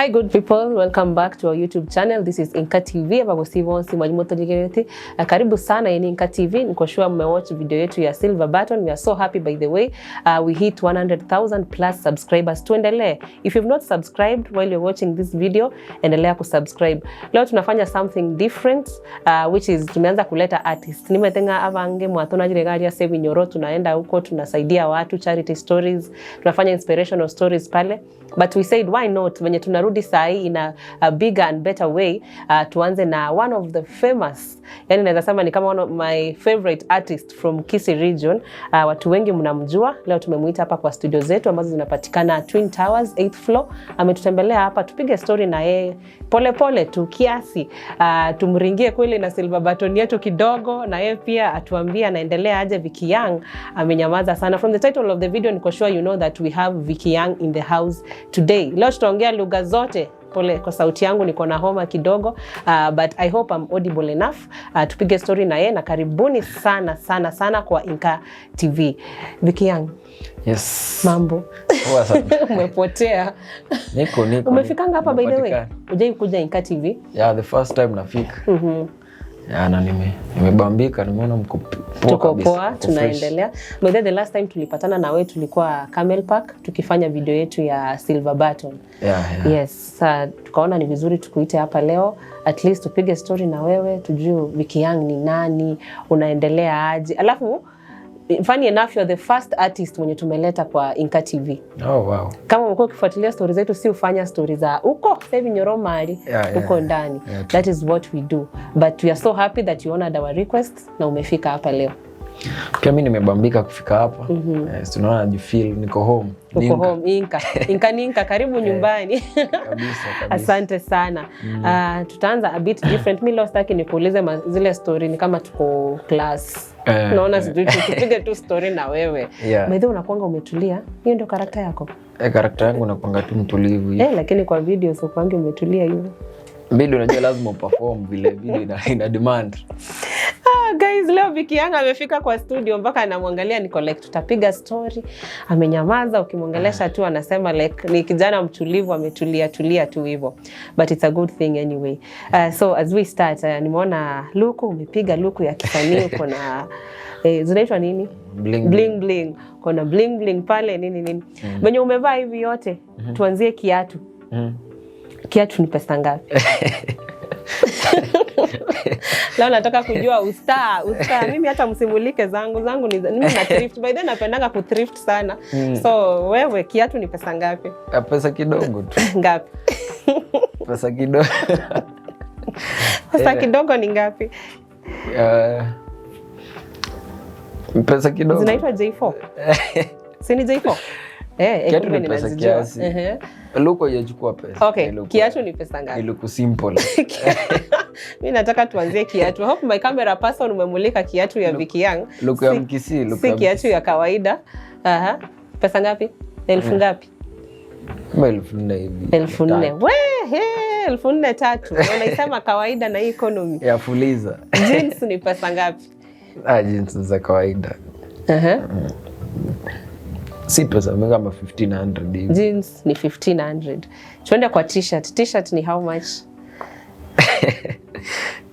Hi good people, welcome back to our YouTube channel. This is Inka TV. Abagosi bonsi mwalimu Tojigereti. Karibu sana, hii ni Inka TV. Niko sure mmewatch video yetu ya Silver Button. We are so happy, by the way. We hit 100,000 plus subscribers. Tuendelee. If you've not subscribed while you're watching this video, endelea kusubscribe. Leo tunafanya something different, which is tumeanza kuleta artists. Nimetenga abange mwatona jile gari ya Sevi Nyoro, tunaenda huko tunasaidia watu charity stories, tunafanya inspirational stories pale. But we said, why not, venye tunarudi sahi in a bigger and better way, tuanze na one of the famous, yani naweza sema ni kama one of my favorite artist from Kisii region. Watu wengi mnamjua. Leo tumemuita hapa kwa studio zetu ambazo zinapatikana Twin Towers 8th floor. Ametutembelea hapa tupige story na yeye pole pole tu kiasi, tumringie kweli na silver button yetu kidogo, na yeye pia atuambie anaendelea aje. Vicky Young amenyamaza sana. From the title of the video, niko sure you know that we have Vicky Young in the house today. Leo tutaongea lugha zote. Pole kwa sauti yangu, niko na homa kidogo, but I hope I'm audible enough. Tupige story na yeye, na karibuni sana sana sana kwa Inka TV. Vicky Young, Yes. mambo? Poa sana. Umepotea. Niko. Umefikanga hapa, by the way? Nimepatikana. Ujai kuja Inka TV? Yeah, the first time nafika. Yeah, na nimebambika, nimeona mko poa Tuko kabisa. poa, Mko fresh. Tunaendelea. By the way, the last time tulipatana na wewe tulikuwa Camel Park tukifanya video yetu ya Silver Button. Yeah. Yes, tukaona ni vizuri tukuite hapa leo, at least tupige story na wewe, tujue Vicky Young ni nani, unaendelea aje. Alafu funny enough, you're the first artist mwenye tumeleta kwa Inka TV. Oh, wow. Kama umekuwa ukifuatilia stori zetu, si ufanya stori za huko sasa hivi Nyoromali huko ndani. Yeah, true. That is what we do. But we are so happy that you honored our request na umefika hapa leo. Pia mi nimebambika kufika hapa. Yes, tunaona najifeel niko home. Uko Ninka. home, Inka. Inka ninka, karibu nyumbani. Kabisa kabisa. Asante sana. Tutaanza a bit different. Mi leo sitaki nikuulize zile story ni kama tuko class. Naona sijui tupige tu story na wewe. Yeah. By the way, unakuanga umetulia. Hiyo ndio character yako? Eh, character yangu nakwanga tu mtulivu hivi. Eh, lakini kwa video so kwangi umetulia hivyo. Video unajua lazima uperform vile video ina demand. Ah, guys, leo Vicky Young amefika kwa studio mpaka anamwangalia, niko like tutapiga story. Amenyamaza, ukimwongelesha tu anasema like ni kijana mtulivu, ametulia tulia tu hivyo. But it's a good thing anyway. So as we start, nimeona luku umepiga luku ya kisanii, uko na zinaitwa nini? Bling. Bling bling. Kuna bling bling pale, nini nini. Venye umevaa hivi yote, tuanzie kiatu. Kiatu ni pesa ngapi? Leo nataka kujua ustaa, ustaa. Mimi hata msimulike zangu, zangu ni mimi na thrift. By then napendanga ku thrift sana. So wewe kiatu ni pesa ngapi? Ah, pesa kidogo tu. Ngapi? Pesa kidogo. Pesa kidogo ni ngapi? Pesa kidogo. Zinaitwa J4. Si ni J4? Eh, Kiatu kumbe ni pesa ninazijua. kiasi. Ehe. Luku haijachukua pesa. Okay, Ni luku- kiatu ni pesa Ni ngapi? luku simple. Mi nataka tuanzie kiatu. I hope my camera person umemulika kiatu ya Vicky Young. Luku ya Mkisii, luku Si ya kiatu ya kawaida. Aha. Pesa ngapi? Elfu ngapi? Kama 4,000 hivi. 4,000. We, he, 4,000 tatu. Na unaisema kawaida na hii economy. Ya Fuliza. Jeans ni pesa ngapi? Ah, jeans za kawaida. Si pesa mingi, kama 1500 hivi. Jeans ni 1500. Tuende kwa t-shirt. T-shirt ni how much?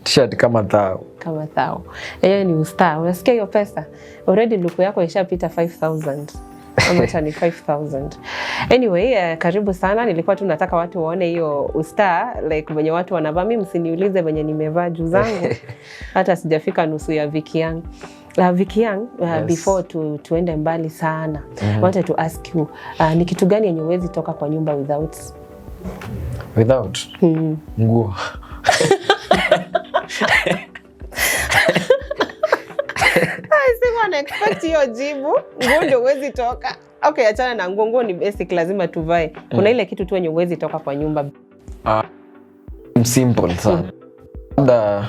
T-shirt kama thao. Kama thao. Hiyo ni ustaa. Unasikia hiyo pesa? Already luku yako ishapita 5000. Ama hata ni 5000. Anyway, karibu sana. Nilikuwa tu nataka watu waone hiyo ustaa, like venye watu wanavaa. Mimi msiniulize venye nimevaa juu zangu. Hata sijafika nusu ya Vicky Young. Vicky Young, Yes. before tuende mbali sana, I wanted to ask you, ni kitu gani yenye huwezi toka kwa nyumba without? Without nguo. Sikuwa na expect hiyo jibu. Nguo ndio huwezi toka. Okay, achana na nguo, nguo ni basic, lazima tuvae. Kuna ile kitu tu yenye huwezi toka kwa nyumba. Simple sana. Labda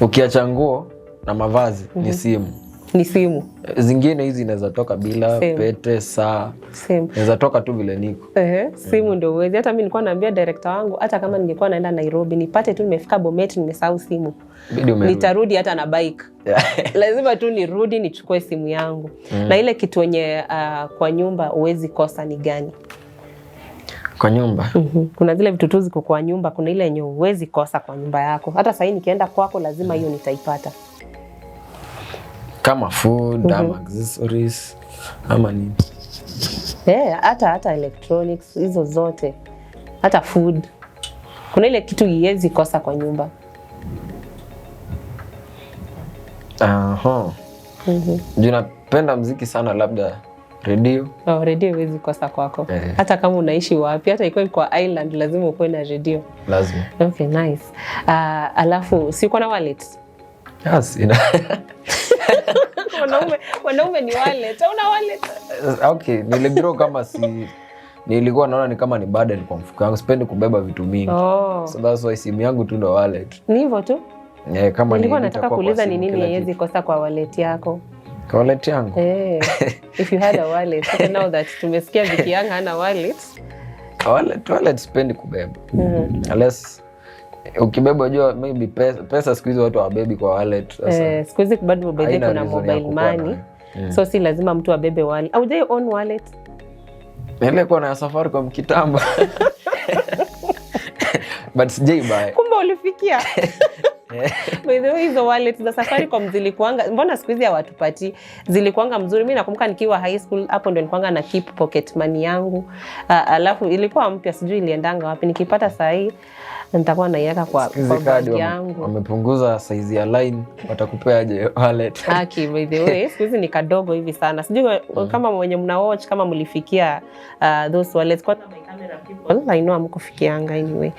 ukiacha nguo na mavazi ni simu. Ni simu. Zingine hizi inaweza toka bila. Same. Pete, saa. Same. Inaweza toka tu vile niko. Ehe, simu ndio huwezi. Hata mimi nilikuwa naambia director wangu, hata kama ningekuwa naenda Nairobi, nipate tu nimefika Bomet nimesahau simu. Bidi umerudi. Nitarudi hata na bike. Lazima tu nirudi nichukue simu yangu. Na ile kitu yenye kwa nyumba huwezi kosa ni gani? Kwa nyumba? Kuna zile vitu tu ziko kwa nyumba, kuna ile yenye huwezi kosa kwa nyumba yako. Hata sahii nikienda kwako lazima hiyo nitaipata. Kama food ama accessories ama nini? Eh, hata electronics hizo zote, hata food. Kuna ile kitu iwezi kosa kwa nyumba. Aha. Juu napenda mziki sana, labda redio. Oh, redio iwezi kosa kwako. Eh. Hata kama unaishi wapi, hata ikuwe kwa island lazima ukuwe na redio. Lazima. Okay, nice. Alafu si uko na wallet? Yes, Wanaume ni wallet. Hauna wallet? Okay, niligrow kama si nilikuwa naona ni kama ni burden kwa mfuko yangu, sipendi kubeba vitu mingi. So that's why simu yangu tu ndo wallet. Ni hivyo tu. Yeah, kama Nilikuwa ni nataka itakuwa kwa kuuliza ni simu, nini kila haiwezi kitu. kosa kwa wallet yako. Kwa wallet yangu? Eh, if you had a wallet. Okay, now that tumesikia Vicky Young hana wallet. Wallet sipendi kubeba. Unless ukibeba, jua maybe pesa siku hizi watu hawabebi kwa wallet. Sasa Eh, siku hizi bado by the way haina kuna reason ya mobile kukuwa money. nayo. So si lazima mtu abebe wallet. Haujai own wallet? Nilikuwa na Safaricom kitambo. But sijai buy. Kumbe ulifikia. By the way, hizo wallet za Safaricom zilikuanga, mbona siku hizi hawatupatii? Zilikuanga mzuri. Mimi nakumbuka nikiwa high school, hapo ndio nilikuanga na keep pocket money yangu. Alafu ilikuwa mpya, sijui iliendanga wapi. Nikipata saa hii nitakuwa naiweka Siku hizi kwa kadi bag yangu. wamepunguza size ya line, watakupeaje wallet? Haki, by the way, siku hizi ni kadogo hivi sana. Sijui kama mwenye mna watch kama mlifikia those wallets. Kwanza my camera people, I know hamkufikianga anyway.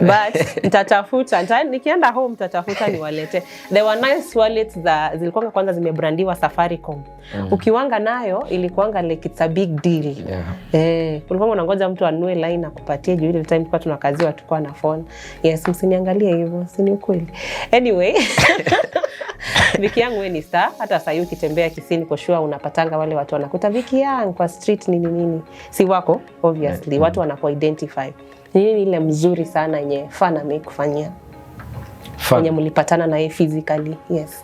But nitatafuta, nikienda home nitatafuta niwalete. There were nice wallets za zilikuwa kwanza zimebrandiwa Safaricom. Ukiwanga nayo ilikuwanga like it's a big deal. Eh, ulikuwa unangoja mtu anunue line akupatie juu ile time tulikuwa tunakaziwa tulikuwa na phone. Yes, msiniangalie hivyo, si ni ukweli. Anyway, Vicky Young, wewe ni star. Hata sasa ukitembea Kisii niko sure unapatanga wale watu wanakuta Vicky Young kwa street nini nini. Si wako obviously, watu wanaku identify. Ni nini ile mzuri sana yenye fan amekufanyia? Fan. Yenye mlipatana na yeye physically. Yes.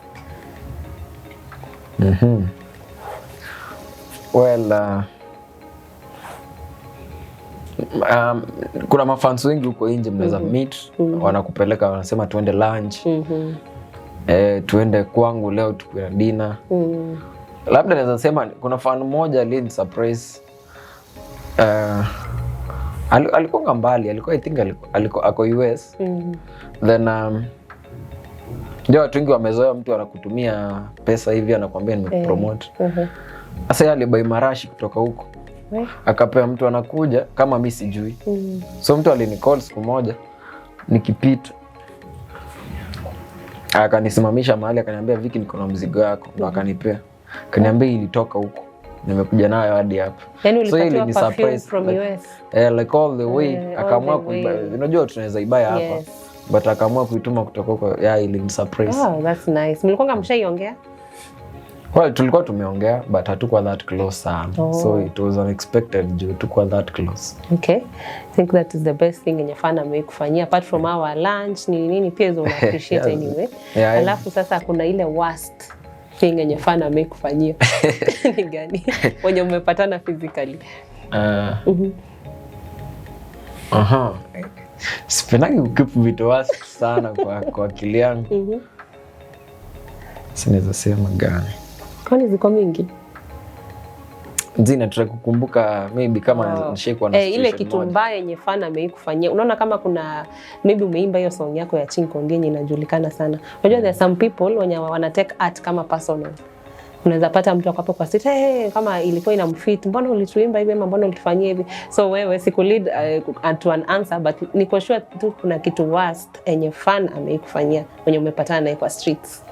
Well, kuna mafans wengi huko nje mnaweza meet, wanakupeleka, wanasema tuende lunch, tuende kwangu leo tukue na dinner. Labda naweza sema kuna fan mmoja alini surprise. Alikuwa mbali, alikuwa, I think alikuwa ako US. Then ndio watu wengi wamezoea mtu anakutumia pesa hivi anakuambia nimekupromote. Sasa yeye alibuy marashi kutoka huko akapea mtu anakuja kama mi sijui. So mtu alinicall siku moja nikipita, akanisimamisha mahali akaniambia, "Vicky, niko na mzigo yako." Ndo akanipea, akaniambia ilitoka huko, nimekuja nayo hadi hapa. Yaani So hiyo ulipatiwa ilini perfume surprise, from like, US. eh, like all the way Eh, all akaamua the way. kuibuy. Unajua tunaweza ibuy hapa, but akaamua kuituma kutoka huko. Yeah, ilini surprise. Oh, that's nice. Mlikuwa mshaiongea? Well, tulikuwa tumeongea but hatukuwa that close sana. Oh. So it was unexpected juu tukuwa that close. Okay. I think that is the best thing yenye fan amewahi kufanyia apart from our lunch nini nini, pia hizo una appreciate anyway. Alafu sasa kuna ile worst thing yenye fan amewahi kufanyia. Ni gani? Wenye umepatana physically. Aha. Sipendagi kukeep vitu worst sana kwa akili yangu. Sinaweza sema gani? Kwani ziko mingi? Zina try kukumbuka maybe kama Oh. nishaikuwa na Eh, ile situation kitu moja. mbaya yenye fan amewahi kufanyia. Unaona kama kuna maybe umeimba hiyo song yako ya Chinkongi yenye inajulikana sana. Unajua there are some people wenye wana take art kama personal. Unaweza pata mtu ako hapo kwa street, hey, kama ilikuwa inamfit, mbona ulituimba hivi ama mbona ulitufanyia hivi? So wewe siku lead to an answer, but niko sure tu kuna kitu worst yenye fan amewahi kufanyia wenye umepatana naye kwa streets.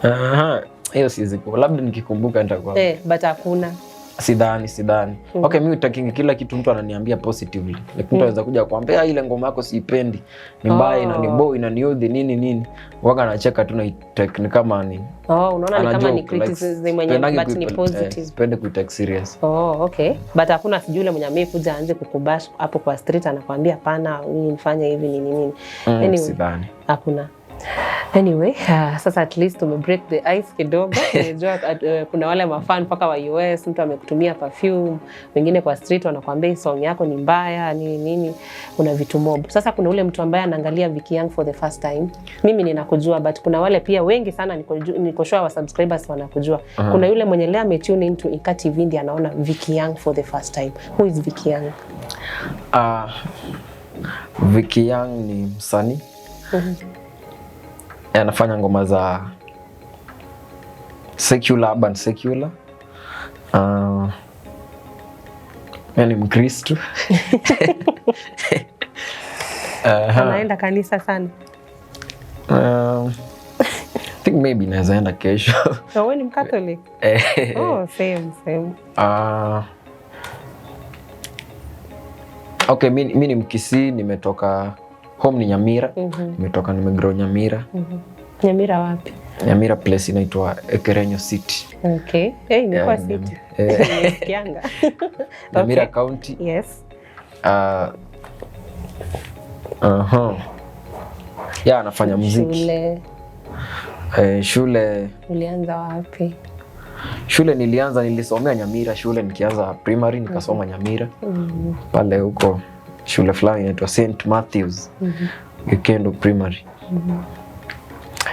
Aha. Hiyo siwezi labda nikikumbuka nitakuwa Eh, but hakuna. Sidhani. Okay, mi utakingi kila kitu mtu ananiambia positively. Like mtu anaweza kuja kuambia, "Ah, ile ngoma yako siipendi, ni mbaya, inanibo, inaniudhi, nini nini." Waga anacheka tu na ni kama ni Oh, unaona ni ana kama ni joke, like, criticism yenye sipendagi but ni positive. Sipendi kuitake serious. Oh, okay. But hakuna sijui yule mwenye amekuja aanze kukubash hapo kwa street anakuambia hapana, nifanye hivi nini nini. Mm, Anyway, sidhani. hakuna. Anyway, sasa at least tume break the ice kidogo. Unajua kuna wale mafan mpaka wa US, mtu amekutumia perfume, wengine kwa street wanakuambia hii song yako ni mbaya, nini nini, kuna vitu mob. Sasa kuna ule mtu ambaye anaangalia Vicky Young for the first time. Mimi ninakujua, but kuna wale pia wengi sana niko sure wa subscribers wanakujua. Kuna yule mwenye leo ametune into Inka TV ndiye anaona Vicky Young for the first time. Who is Vicky Young? Vicky Young ni msanii, anafanya ngoma za secular, urban secular. Ni Mkristo. Anaenda kanisa sana. I think maybe naweza enda kesho. Oh, wewe ni Mcatholic? Eh. Oh, same, same. Okay, mi ni Mkisii, nimetoka home ni Nyamira. Nimetoka, nimegrow Nyamira. Nyamira wapi? Nyamira place inaitwa Ekerenyo City. Okay. Hey, imekuwa Yeah, city. Nimesikianga. Nyamira Okay. County. Yes. Yeah, anafanya muziki. Shule Shule ulianza wapi? Shule nilianza, nilisomea Nyamira shule, nikianza primary nikasoma Nyamira pale huko shule fulani inaitwa St Matthews Gikendo Primary.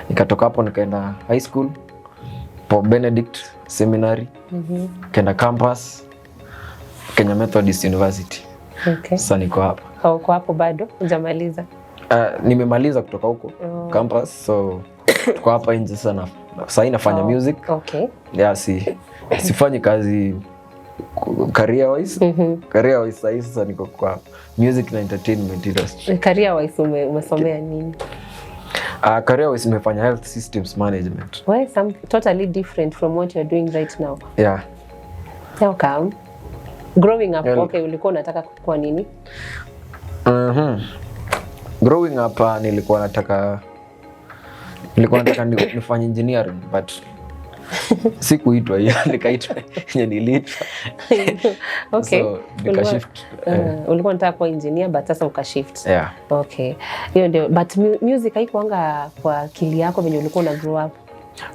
Nikatoka hapo nikaenda high school Pope Benedict Seminary, nikaenda campus Kenya Methodist University. Sasa niko hapa. Hauko hapo bado? Hujamaliza? Nimemaliza kutoka huko campus, so tuko hapa nje sasa na sahii nafanya music. Yeah, sifanyi kazi career wise. Career wise sahii sasa niko kwa music na entertainment industry. Career wise umesomea nini? Career wise nimefanya health systems management. Well, some totally different from what you're doing right now. Yeah. How come? Growing up, Well- okay, ulikuwa unataka kuwa nini? Growing up, nilikuwa nataka nifanye engineering, but sikuitwa hiyo, nikaitwa yenye niliitwa. So nikashift. Ulikuwa unataka kuwa engineer, but sasa ukashift. Yeah. Okay. Hiyo ndio, but music haikuanga kwa akili yako venye ulikuwa una grow up?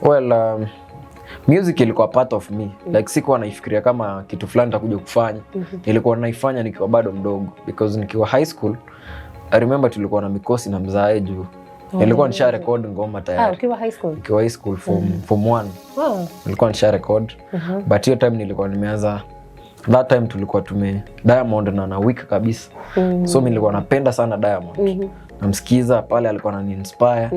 Well, music ilikuwa part of me. Like, sikuwa naifikiria kama kitu fulani nitakuja kufanya. Nilikuwa naifanya nikiwa bado mdogo, because nikiwa high school, I remember tulikuwa na mikosi na mzae juu nilikuwa nisha record ngoma tayari. Ukiwa high school? Nikiwa high school, form one. Nilikuwa nisha record, but hiyo time nilikuwa nimeanza, that time tulikuwa tume Diamond na week kabisa. So mi nilikuwa napenda sana Diamond, namsikiza pale, alikuwa anani-inspire.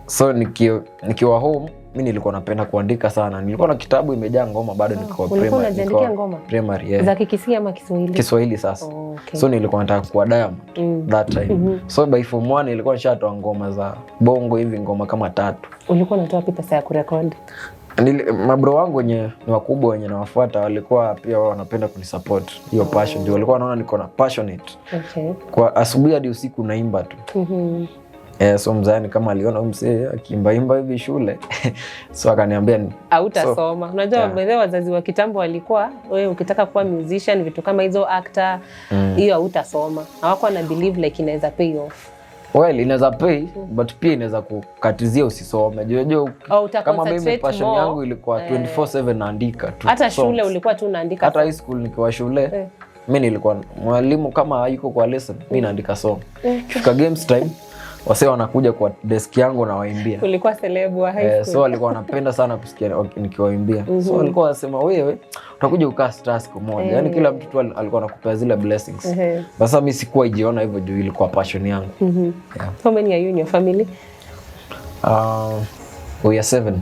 So nikiwa home mi nilikuwa napenda kuandika sana, nilikuwa na kitabu imejaa ngoma bado nikiwa Ulikuwa unajiandikia ngoma? Primary, yeah. Za Kikisii ama Kiswahili? Kiswahili sasa. Oh, okay. So nilikuwa nataka kuwa Diamond that time. So by form one nilikuwa nishatoa ngoma za bongo hivi, ngoma kama tatu. Ulikuwa unatoa wapi pesa ya kurekodi? Mabro wangu wenye ni wakubwa wenye nawafuata walikuwa pia wao wanapenda kunisupport hiyo passion, juu walikuwa wanaona niko na passionate kwa asubuhi hadi usiku naimba tu. Eh, so mzaani kama aliona huyu msee akiimbaimba hivi shule, so akaniambia Hautasoma. Unajua, yeah. yeah, wazazi wa kitambo walikuwa, wewe ukitaka kuwa musician, vitu kama hizo, actor, hiyo hautasoma. Hawakuwa na believe like inaweza pay off. Well, inaweza pay, but pia inaweza kukatizia usisome. Juu unajua Oh, uta kama mimi concentrate passion more. yangu ilikuwa 24/7 naandika tu Hata songs. shule ulikuwa tu unaandika? Hata high school, nikiwa shule, mi nilikuwa, mwalimu kama hayuko kwa lesson, mi naandika song. Kifika games time, wasee wanakuja kwa desk yangu na waimbia. Ulikuwa celeb wa high Eh, school. so walikuwa wanapenda sana kusikia nikiwaimbia, so walikuwa wanasema, "Wewe utakuja ukaa star siku moja." Yani kila mtu tu alikuwa anakupea zile blessings. Sasa mi sikuwa ijiona hivyo juu ilikuwa passion yangu. Yeah. How many are you in your family? We are seven.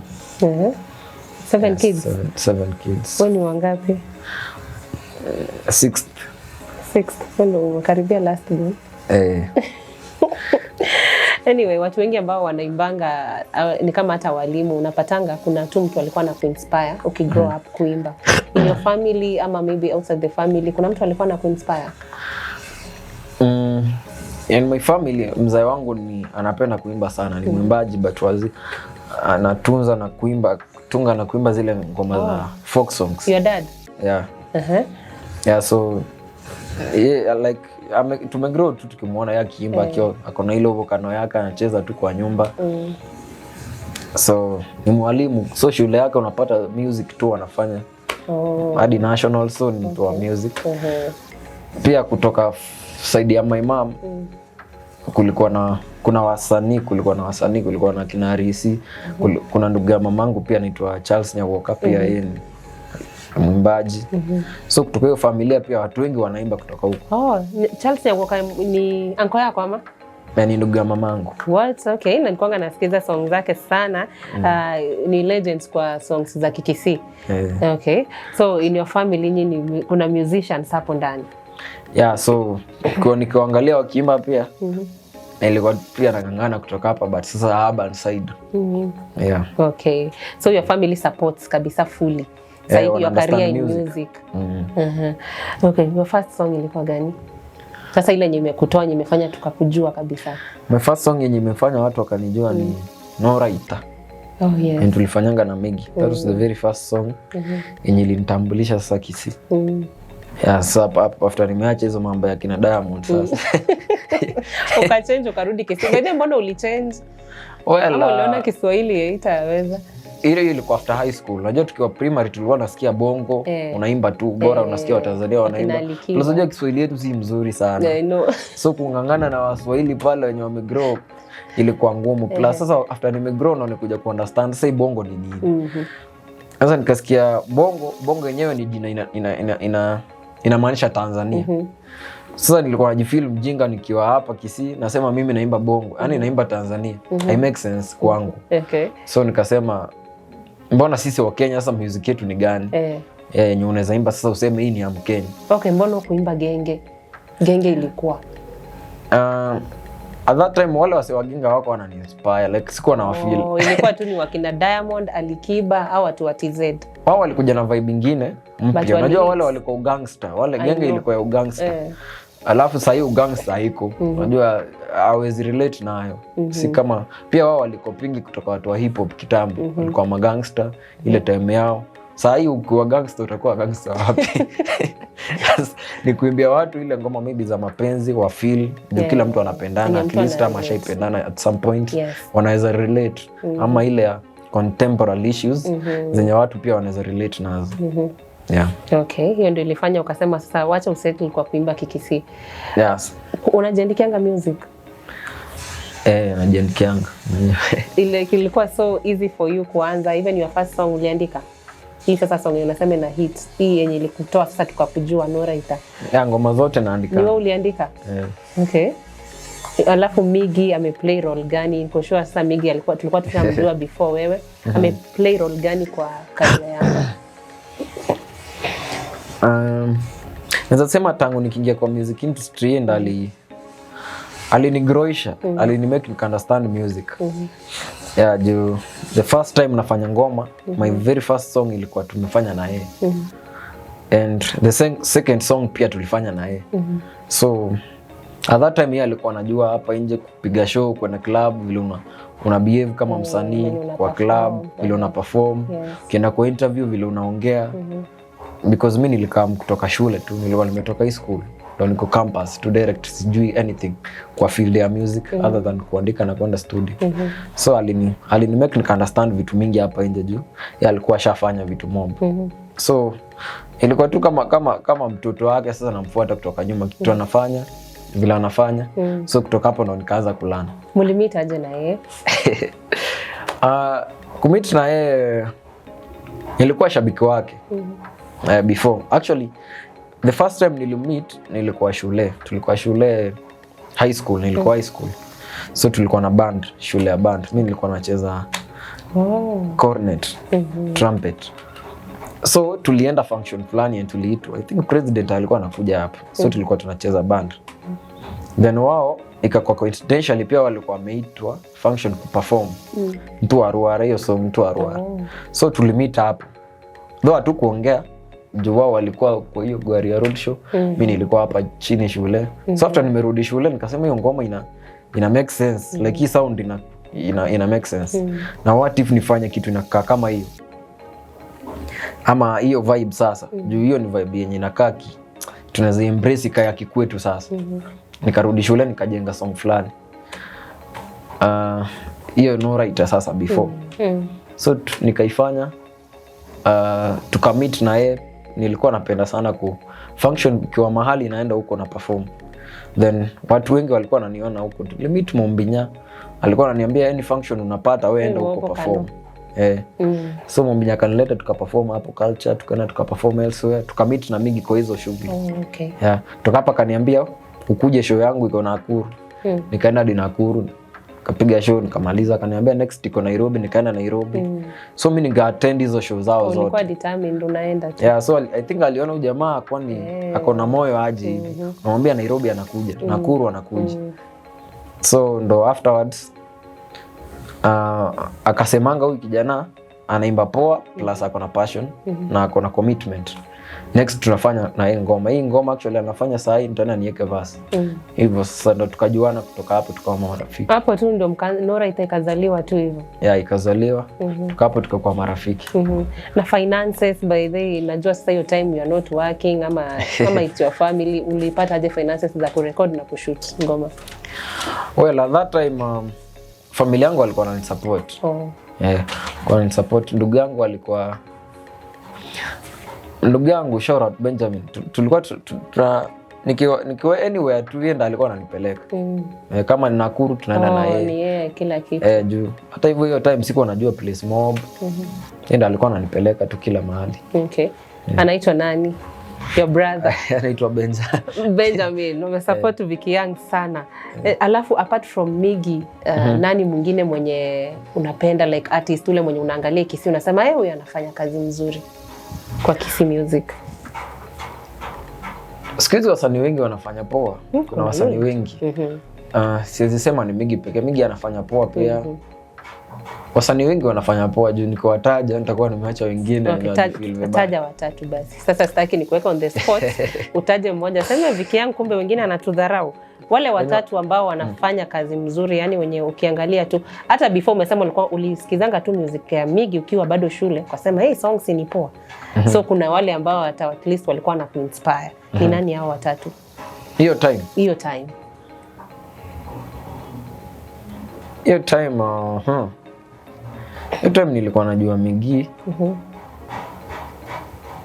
Seven kids. Seven kids. Wewe ni wangapi? Sixth. Sixth. Wewe ndio umekaribia last born. Eh. Anyway, watu wengi ambao wanaimbanga, ni kama hata walimu, unapatanga kuna tu mtu alikuwa na kuinspire ukigrow up kuimba. In your family ama maybe outside the family, kuna mtu alikuwa na kuinspire? In my family, mzae wangu ni anapenda kuimba sana, ni mwimbaji, but wazi anatunza na kuimba, tunga na kuimba zile ngoma za folk songs. Your dad? Yeah. Yeah, so yeah, like tumegrow tu tukimwona yeye akiimba, akiwa ako na ile volcano yake anacheza tu kwa nyumba. So ni mwalimu, so shule yake unapata music tu wanafanya hadi national, so ni mtu wa music. Pia kutoka side ya my mom kulikuwa na kuna wasanii, kulikuwa na wasanii, kulikuwa na kina Arisi, kuna ndugu ya mamangu pia anaitwa Charles Nyawoka, pia yeye ni mwimbaji. So kutoka hiyo familia pia watu wengi wanaimba kutoka huko. Oh, Charles Nyawoka ni anko yako ama? Na ni ndugu ya mamangu. What? Okay, na nilikuwa nasikiza song zake sana. Ni legends kwa songs za Kikisii. Eh. Okay. So in your family nyinyi kuna musicians hapo ndani. Yeah, so kwa nikiwaangalia wakiimba pia nilikuwa pia nang'ang'ana kutoka hapa, but sasa urban side. Yeah. Okay. So your family supports kabisa fully. Sasa Yeah, your wana career in understand music. Mm. Okay, your first song ilikuwa gani? Sasa ile yenye imekutoa, yenye imefanya tukakujua kabisa. My first song yenye imefanya watu wakanijua ni No Writer. Oh yes. And tulifanyanga na Megi. That was the very first song yenye ilinitambulisha sasa Kisii. Yeah, sasa hapo after nimeacha hizo mambo ya kina Diamond sasa. Ukachange ukarudi Kisii. By the way, mbona ulichange? Well, Ama uliona Kiswahili haitaweza? Ile ilikuwa after high school. Unajua tukiwa primary tulikuwa nasikia bongo, unaimba tu, bora unasikia Watanzania wanaimba. Wakina Alikiba. Plus unajua Kiswahili yetu si mzuri sana. Yeah, I know. So kung'ang'ana na Waswahili pale wenye wamegrow ilikuwa ngumu. Plus sasa after nimegrow ndo nikuja kuunderstand sasa hii bongo ni nini. Sasa nikasikia bongo, bongo yenyewe ni jina inamaanisha Tanzania. Sasa nilikuwa najifeel mjinga nikiwa hapa Kisii nasema mimi naimba bongo, yaani naimba Tanzania. Hai make sense kwangu. So nikasema mbona sisi wa Kenya sasa music yetu ni gani? Eh, yenye unaweza imba sasa useme hii ni ya Mkenya. Okay, mbona kuimba genge? Genge ilikuwa. At that time wale wase wa genge wako wanani inspire, like sikuwa na wafeel. Oh, ilikuwa tu ni wakina Diamond, Alikiba au watu wa TZ. Wao walikuja na vibe ingine But mpya. Unajua wali wale walikuwa ugangster, wale I genge know. ilikuwa ya ugangster. Alafu sahii ugangster haiko. Unajua hawezi relate nayo. Si kama pia wao walikopingi kutoka watu wa hip hop kitambo. Walikuwa magangster ile time yao. Saa hii ukiwa gangster utakuwa gangster wapi? Ni kuimbia watu ile ngoma maybe za mapenzi wa feel juu kila mtu anapendana, Yenye at mtu least ama ana-relate. ashaipendana at some point, wanaweza relate, ama ile ya contemporary issues zenye watu pia wanaweza relate nazo. Yeah. Okay, hiyo ndio ilifanya ukasema sasa wacha usettle kwa kuimba Kikisii. Yes. Unajiandikianga music? Eh, najiandikianga mwenyewe. Ile ilikuwa so easy for you kuanza, even your first song uliandika? Hii sasa song unasema ina hit, hii yenye ilikutoa sasa tukakujua, No Writer. Yeah, ngoma zote naandika. Ni wewe uliandika? Eh. Okay. Alafu Migi ameplay role gani? Niko sure sasa Migi alikuwa, tulikuwa tushamjua before wewe. Ameplay role gani kwa career yako? Naweza sema tangu nikiingia kwa music industry yeye ndo alinigroisha, alinimake nika understand music. Yeah, juu the first time nafanya ngoma, my very first song ilikuwa tumefanya na yeye. And the second song pia tulifanya na yeye. So at that time yeye alikuwa anajua hapa nje kupiga show, kwenda club, vile una behave kama msanii vile una kwa club, perform. Vile una perform, ukienda kwa interview vile unaongea, because mi nilikam kutoka shule tu, nilikuwa nimetoka high school ndo niko campus to direct, sijui anything kwa field ya music other than kuandika na kwenda studio. So alini make nika understand vitu mingi hapa nje juu yeye alikuwa ashafanya vitu mob. So ilikuwa tu kama mtoto wake, sasa namfuata kutoka nyuma, kitu anafanya, vile anafanya. So kutoka hapo ndo nikaanza kulearn. Mlimeet aje na yeye? Kumeet na yeye, nilikuwa shabiki wake before. Actually the first time nilimmeet nilikuwa shule, tulikuwa shule high school, nilikuwa high school, so tulikuwa na band, shule ya band, mi nilikuwa nacheza cornet, trumpet. So tulienda function fulani and tuliitwa, I think president alikuwa anakuja hapa, so tulikuwa tunacheza band. Then wao ikakuwa coincidentally pia walikuwa wameitwa function kuperform Mtu wa Ruara, hiyo song Mtu wa Ruara. So tulimeet hapo, though hatukuongea juu wao walikuwa kwa hiyo gari ya road show, mi nilikuwa hapa chini shule. So after nimerudi shule nikasema hiyo ngoma ina make sense, like hii sound ina make sense, na what if nifanye kitu inakaa kama hiyo ama hiyo vibe sasa, juu hiyo ni vibe yenye inakaa tunaweza embrace ikae ya kikwetu sasa. Nikarudi shule nikajenga song fulani, hiyo No Writer sasa before. So nikaifanya, tukameet na yeye. Nilikuwa napenda sana ku function ikiwa mahali naenda huko na perform, then watu wengi walikuwa wananiona huko. Tulimeet Mombinya, alikuwa ananiambia any function unapata, wewe enda Mm, huko huko. perform. Eh. So Mombinya akanileta, tukaperform hapo culture, tukaenda tukaperform elsewhere, tukameet na Migi kwa hizo shughuli. Oh, okay. Yeah. Kutoka hapa akaniambia ukuje show yangu iko Nakuru. Nikaenda hadi Nakuru, nikapiga show, nikamaliza. Akaniambia next iko Nairobi, nikaenda Nairobi. So mi nika attend hizo show zao Ulikuwa zote. determined unaenda tu. Yeah, so I think aliona huyu jamaa kwani ako na moyo aje hivi. Namwambia Nairobi anakuja, Nakuru anakuja. So ndo afterwards akasemanga huyu kijana anaimba poa, plus ako na passion na ako na commitment. Next tunafanya na hii ngoma. Hii ngoma actually anafanya saa hii, nitaenda niweke verse. Hivyo sasa ndo tukajuana, kutoka hapo tukawa marafiki. Hapo tu ndo Noraita ikazaliwa tu hivyo. Yeah, ikazaliwa. Tuka hapo tukakuwa marafiki. Na finances, by the way, najua sasa hiyo time you are not working ama kama it's your family, ulipata aje finances za kurecord na kushoot ngoma? Well, at that time familia yangu walikuwa wananisupport. Yeah, walikuwa wananisupport. Ndugu yangu alikuwa, ndugu yangu, shout out Benjamin. Tulikuwa nikiwa anywhere tu, yeye ndo alikuwa ananipeleka. Eh, kama ni Nakuru tunaenda na Oh, yeye. ni yeye kila kitu. Eh, juu hata hivyo hiyo time sikuwa najua place mob. Yeye ndo alikuwa ananipeleka tu kila mahali. Okay. Anaitwa nani? Your brother? Anaitwa Benja. Benjamin, umesupport Vicky Young sana. Eh, alafu apart from Migi, nani mwingine mwenye unapenda, like artist ule mwenye unaangalia Kisii unasema, eh, huyu anafanya kazi mzuri kwa Kisii music? Siku hizi wasanii wengi wanafanya poa. Kuna wasanii wengi. Siwezi sema ni Migi pekee. Migi anafanya poa pia. Wasanii wengi wanafanya poa, juu nikiwataja nitakuwa nimeacha wengine Okay, wenye wanafeel vibaya. taja watatu basi. Sasa sitaki nikuweka on the spot. Utaje mmoja. Sema Vicky Young, kumbe wengine anatudharau. Wale watatu ambao wanafanya kazi mzuri, yani wenye ukiangalia tu, hata before umesema ulikuwa ulisikizanga tu music ya Migi ukiwa bado shule, ukasema, "Hey, songs ni poa." So kuna wale ambao hata at least walikuwa na kuinspire. Ni nani hao watatu? Hiyo time. Hiyo time. Hiyo time Hiyo time nilikuwa najua Migi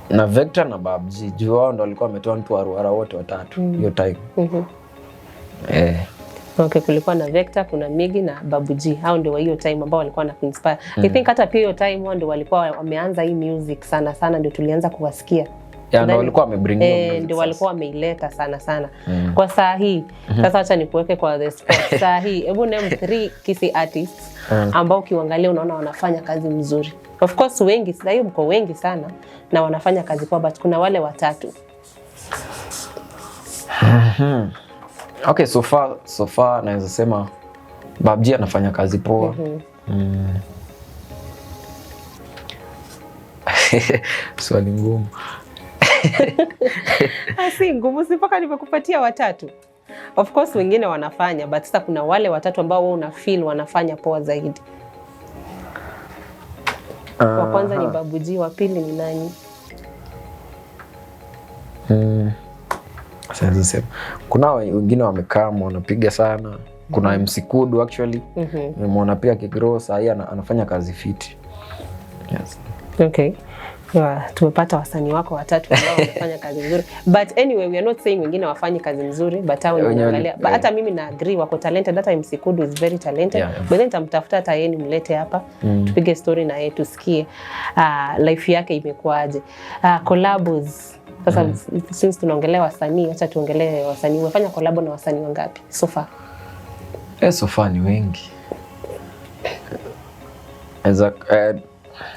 na Vector na Babji, juu wao ndo walikuwa wametoa mtu Aruara wote watatu hiyo time. Eh. Okay, kulikuwa na Vector, kuna Migi na Babu G. Hao ndio wa hiyo time ambao walikuwa na kuinspire. I think hata pia hiyo time wao ndio walikuwa wameanza hii music sana sana, ndio tulianza kuwasikia. Yeah, ndo walikuwa wamebring hiyo music Ndio sasa. walikuwa wameileta sana sana. Kwa saa hii sasa, acha nikuweke kwa the spot. Saa hii hebu name three Kisii artists ambao ukiangalia unaona wanafanya kazi mzuri. Of course wengi, sasa hiyo mko wengi sana na wanafanya kazi poa, but kuna wale watatu. Okay, so far naweza sema Babji anafanya kazi poa. Swali ngumu. Ah, si ngumu, si mpaka nimekupatia watatu. Of course wengine wanafanya, but sasa kuna wale watatu ambao wewe una feel wanafanya poa zaidi. Wa kwanza ni Babu G, wa pili ni nani? Siwezi sema. Kuna wengine wamekaa wanapiga sana. Kuna MC Kudu actually. Nimeona pia akigrow saa hii anafanya kazi fiti. Yes. Okay. Yeah, tumepata wasanii wako watatu ambao wanafanya kazi nzuri. But anyway, we are not saying wengine wafanyi kazi nzuri, but hao wenye Wenye unaangalia. But hata mimi na agree wako talented, hata MC Kudu is very talented. But then nitamtafuta hata yeye nimlete hapa, tupige story na yeye tusikie life yake imekuwaje. Collabos. Sasa since tunaongelea wasanii, acha tuongelee wasanii. Umefanya collabo na wasanii wangapi so far? Eh, so far ni wengi.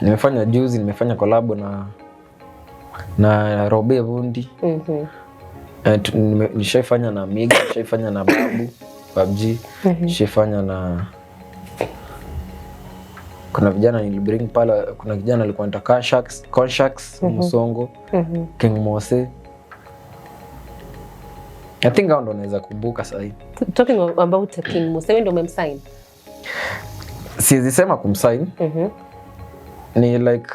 Nimefanya juzi, nimefanya collab na Robe Vundi. Eh, nishaifanya na Miga, nishaifanya na Babu, Babji, nishaifanya na kuna vijana nilibring pale, kuna kijana alikuwa anaitwa Conshax, Conshax Musongo, King Mose. I think hao ndo naweza kumbuka sahii. Talking about King Mose, wewe ndio umemsign? Siwezi sema kumsign. Ni like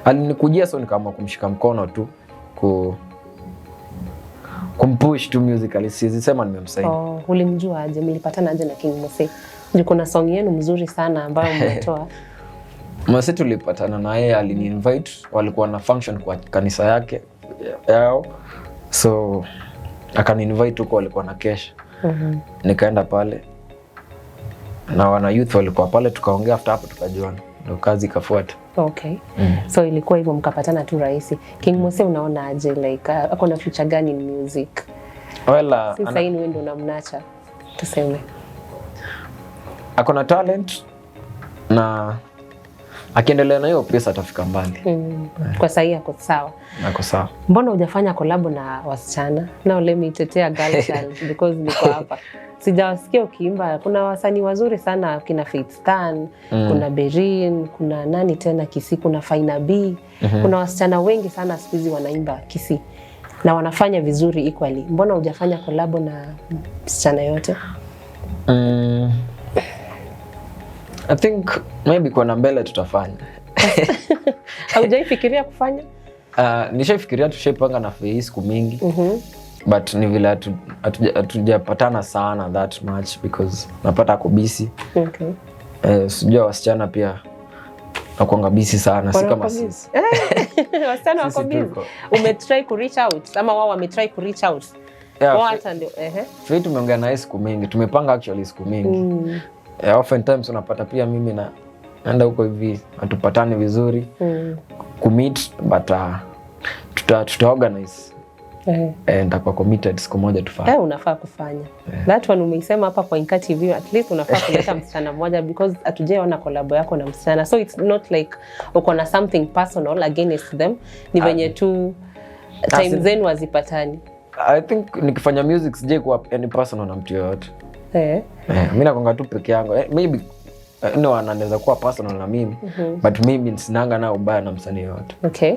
alinikujia, so nikaamua kumshika mkono tu ku Kumpush tu musically, siwezi sema nimemsign. Oh, ulimjua aje? Mlipatana aje na King Mose? Juu kuna song yenu mzuri sana ambayo mmetoa. Mose tulipatana na yeye, alini-invite, walikuwa na function kwa kanisa yake yao, so akani-invite huko, walikuwa na kesha. Nikaenda pale na wana youth walikuwa pale, tukaongea, after hapo tukajuana, ndo kazi ikafuata. Okay. So ilikuwa hivyo, mkapatana tu rahisi. King Mose unaona aje, like ako na future gani in music? Well, Si sahii ni wewe ndo unamnacha tuseme. Ako na talent na akiendelea na hiyo pesa atafika mbali. Kwa sahii ako sawa. Ako sawa. Mbona hujafanya kolabo na wasichana? Now let me tetea girl child because niko hapa. Sijawasikia ukiimba. Kuna wasanii wazuri sana kina Faith Stan, kuna Berin, kuna nani tena Kisii, kuna Faina B. Kuna wasichana wengi sana siku hizi wanaimba Kisii na wanafanya vizuri equally. Mbona hujafanya kolabo na msichana yote? I think maybe kwenda mbele tutafanya. Haujaifikiria kufanya? Nishaifikiria, tushaipanga na Fei siku mingi, but ni vile hatujapatana sana that much because napata ako busy. Sijua wasichana pia nakuanga busy sana, si kama Wanakuwa sisi. busy. Wasichana wako Sisi busy. tuko. Umetry ku reach out ama wao wametry ku reach out? Yeah, Wao hata ndio ehe. Fei tumeongea naye siku mingi, tumepanga actually siku mingi. Yeah, oftentimes unapata pia mimi na naenda huko hivi hatupatani vizuri kumeet, but tuta organize. Nitakuwa committed siku moja tufanye. Eh, unafaa kufanya. That one umeisema hapa kwa Inka TV, at least unafaa kuleta msichana mmoja because hatujaona collab yako na msichana. So it's not like uko na something personal against them. Ni venye tu time zenu hazipatani. I think nikifanya music sijai kuwa any personal na mtu yoyote. Mi nakwanga tu peke yangu. Maybe no, anaweza kuwa personal na mimi, but mimi sinanga nao ubaya na msanii yoyote. Okay.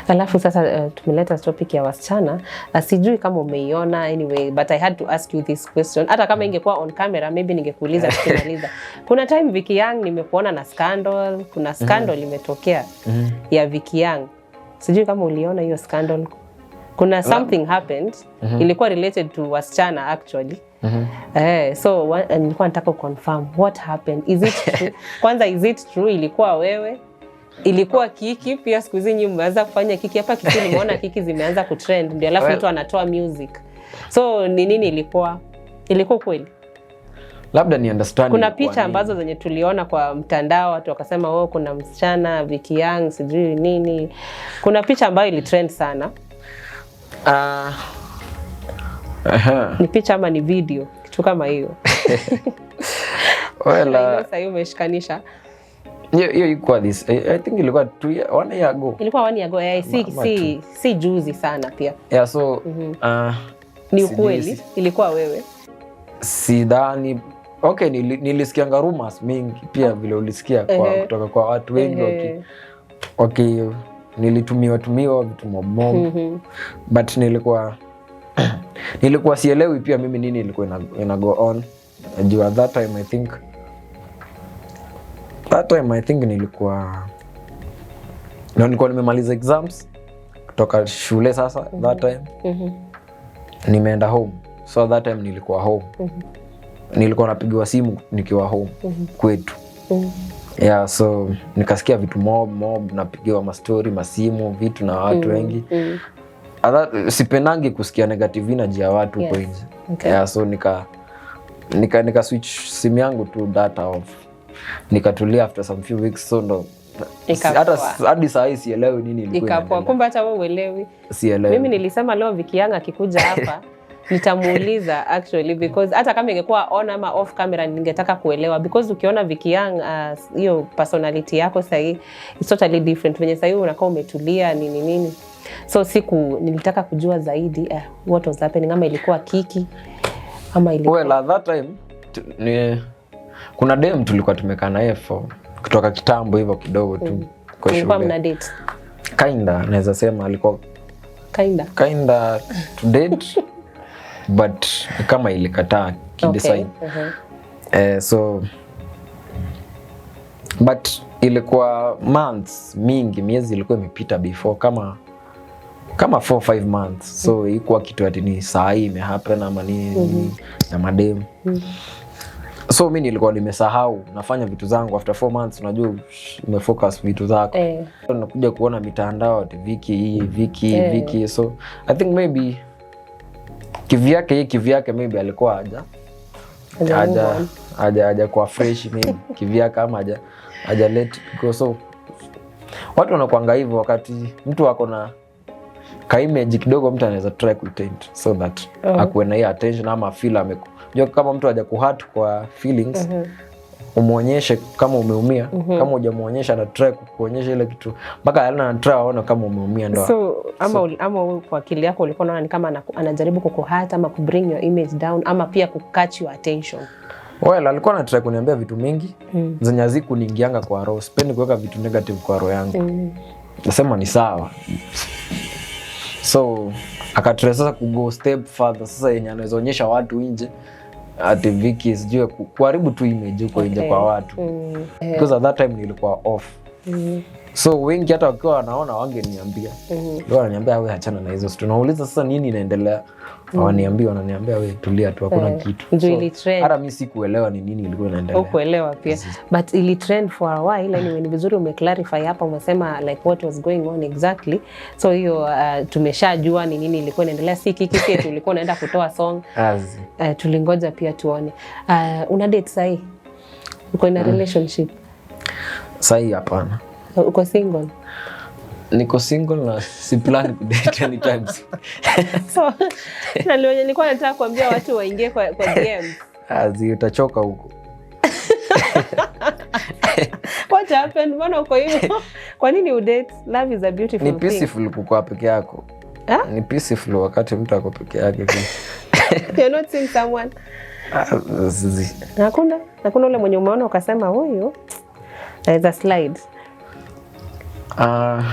Alafu sasa tumeleta topic ya wasichana. Sijui kama umeiona, anyway, but I had to ask you this question. Hata kama ingekuwa on camera maybe ningekuuliza tukimaliza. Kuna time Vicky Young nimekuona na scandal, kuna scandal imetokea ya Vicky Young. Sijui kama uliona hiyo scandal. Kuna something happened, ilikuwa related to wasichana actually. So nilikuwa nataka confirm what happened. Is it true? Kwanza, is it true ilikuwa wewe? Ilikuwa kiki pia? Siku hizi nyinyi mmeanza kufanya kiki hapa Kisii, nimeona kiki zimeanza kutrend, ndio alafu Well- mtu anatoa music. So ni nini ilikuwa? Ilikuwa kweli? Labda ni understand Kuna ilikuwa picha nini. ambazo zenye tuliona kwa mtandao, watu wakasema, oh, kuna msichana Vicky Young sijui nini. Kuna picha ambayo ilitrend sana. Aha. Ni picha ama ni video, kitu kama hiyo. Well, I know sahii umeshikanisha. Hiyo ilikuwa this I think ilikuwa 1 year ago. Ilikuwa 1 year ago, eh, si, Ama si juzi sana pia. Yeah, so Ni sijui. ukweli ilikuwa wewe? Sidhani. Okay, nilisikianga rumors mingi pia vile ulisikia kwa, kutoka kwa watu wengi waki nilitumiwa tumiwa vitu mob mob, but nilikuwa sielewi pia mimi nini ilikuwa ina go on. Juu at that time I think nilikuwa no, nilikuwa nimemaliza exams kutoka shule sasa that time nimeenda home, so that time nilikuwa home, nilikuwa napigiwa simu nikiwa home kwetu. Yeah, so nikasikia vitu mob mob, napigiwa mastori, masimu, vitu na watu wengi. Sipendangi kusikia negative energy ya watu huko nje. Yeah, so nika switch simu yangu tu data off, nikatulia. After some few weeks, so ndo Ikapoa. hata hadi saa hii sielewi nini ilikuwa Ikapoa. inaendelea. Kumbe hata wewe uelewi. Sielewi. Mimi nilisema leo Vicky Young akikuja hapa nitamuuliza actually, because hata kama ingekuwa on ama off camera ningetaka kuelewa, because ukiona Vicky Young, hiyo personality yako sahii it's totally different, venye sahii unakuwa umetulia nini nini, so siku nilitaka kujua zaidi what was happening, ama ilikuwa kiki ama ilikuwa Well, at that time kuna dem tulikuwa tumekaa naye for kutoka kitambo hivyo kidogo tu kwa Mlikuwa shule. mna date? Kinda, naweza sema alikuwa Kinda. Kinda to date, but kama ilikataa kidesign. So but ilikuwa months mingi, miezi ilikuwa imepita before kama Kama 4 5 months, so ikuwa kitu ati ni saa hii imehappen ama nini nini na mademu. So mi nilikuwa nimesahau, nafanya vitu zangu. After 4 months, unajua umefocus vitu zako. Nakuja kuona mitandao ati Viki hii, Viki, Viki. So I think maybe kivyake, hii kivyake maybe alikuwa haja Haja move haja on. haja kuwa fresh maybe kivyake ama haja let go. So watu wanakuanga hivyo, wakati mtu ako na kaimage kidogo, mtu anaweza try kuitaint so that akuwe na hiyo attention ama feel ameku jua kama mtu haja kuhurt kwa feelings, umwonyeshe kama umeumia. Kama hujamuonyesha, ana try kukuonyesha ile kitu mpaka ana try aone kama umeumia ndo. So ama wewe kwa akili yako ulikuwa unaona ni kama anajaribu kukuhurt ama kubring your image down ama pia kucatch your attention? Well, alikuwa anatry kuniambia vitu mingi zenye hazikuniingianga kwa roho. Sipendi kuweka vitu negative kwa roho yangu. Nasema ni sawa. So akatry sasa kugo step further, sasa yenye anaweza onyesha watu nje ati Viki sijui kuharibu tu image huko nje kwa watu, because at that time nilikuwa off. So wengi hata wakiwa wanaona wangeniambia, ndio wananiambia, "We achana na hizo." Tunauliza sasa nini inaendelea, hawaniambii, wananiambia, "We tulia tu, hakuna kitu." Ndio So, ili trend. hata mi sikuelewa ni nini ilikuwa inaendelea. Ukuelewa pia, but ili trend for a while. Anyway, ni vizuri umeclarify hapa, umesema like what was going on exactly. So hiyo tumeshajua ni nini ilikuwa inaendelea, si kiki, si eti ulikuwa unaenda kutoa song. Tulingoja pia tuone. Una date sahii? Uko in a relationship? Sahii hapana. Uko single? Niko single na si plan kudate anytime soon. So na nilikuwa nataka kuambia watu waingie kwa DMs. Azi, utachoka huko. What happened? Mbona uko hivyo? Kwa nini udate? Love is a beautiful Ni thing. peaceful kukaa peke yako. Ah? Ni peaceful wakati mtu ako peke yake. You're not seeing someone? Ah, zi. Hakuna ule mwenye umeona ukasema huyu naweza slide? Ah,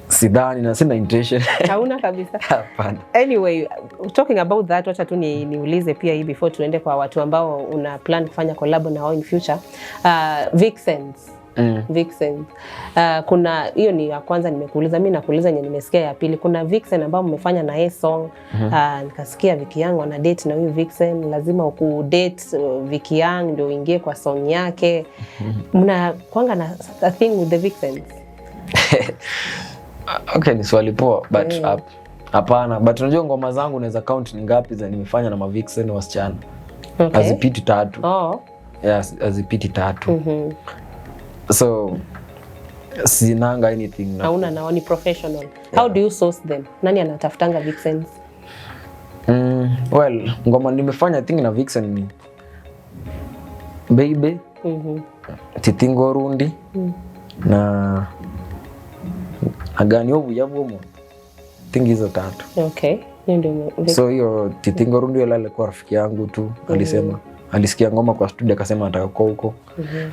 sidhani na sina intention. Hauna kabisa? Hapana. Anyway, talking about that, wacha tu niulize pia hii before tuende kwa watu ambao una plan kufanya collab na wao in future. Vixens. Vixens. Kuna hiyo ni ya kwanza nimekuuliza, mi nakuuliza yenye nimesikia ya pili. Kuna Vixen ambao mmefanya na yeye song. Nikasikia Vicky Young wana date na huyu Vixen, lazima ukudate Vicky Young ndio uingie kwa song yake. Mna kwanga na a thing with the Vixens? Okay, ni swali poa, but hapana, but unajua ngoma zangu naweza count ni ngapi za nimefanya na mavixen wasichana. Hazipiti tatu. Yes, hazipiti tatu. So sinanga anything na Hauna nao, ni professional. How do you source them? Nani anatafutanga Vixens? Well, ngoma nimefanya, I think, na vixen ni Baby, Titingo Rundi na Agani Obuya Bwomo. I think hizo tatu. Okay. Hiyo ndio So hiyo Titingo Rundi yule alikuwa rafiki yangu tu, alisema alisikia ngoma kwa studio akasema anataka kuwa huko.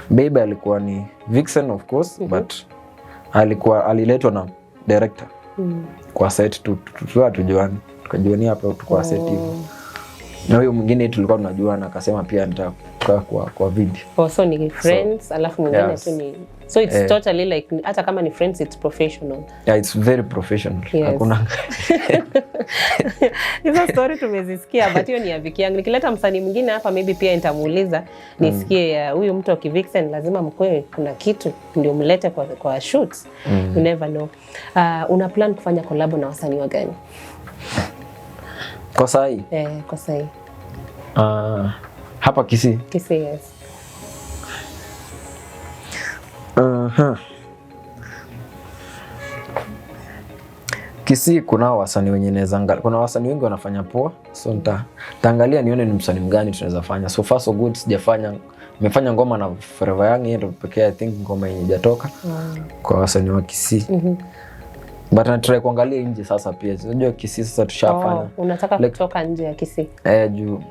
Baby alikuwa ni vixen of course, but alikuwa aliletwa na director kwa set tu, tujuani, tukajuania hapo tu kwa set hivyo. Na huyo mwingine tulikuwa tunajuana, akasema pia nitakaa kwa video. Oh, so ni friends, alafu mwingine Yes. tu ni, so it's totally like hata kama ni friends, it's professional. Yeah, it's very professional. Hakuna. Hizo story tumezisikia, but hiyo ni ya Vicky Young. Nikileta msanii mwingine hapa maybe pia nitamuuliza nisikie, huyu mtu akivixen lazima mkwe kuna kitu ndio mlete kwa shoot. You never know. Una plan kufanya collab na wasanii wa gani? Kwa sahi? Eh, kwa sahi. Hapa Kisii? Kisii, yes. Kisii kuna wasanii wenye naweza angalia. Kuna wasanii wengi wanafanya poa, so nitaangalia nione ni msanii mgani tunaweza fanya. So far so good, sijafanya, nimefanya ngoma na Forever Young, yeye ndo pekee I think ngoma yenye haijatoka kwa wasanii wa Kisii. But na try kuangalia nje sasa pia. Unajua Kisii sasa tushafanya. Oh, unataka Like- kutoka nje ya Kisii. Eh, juu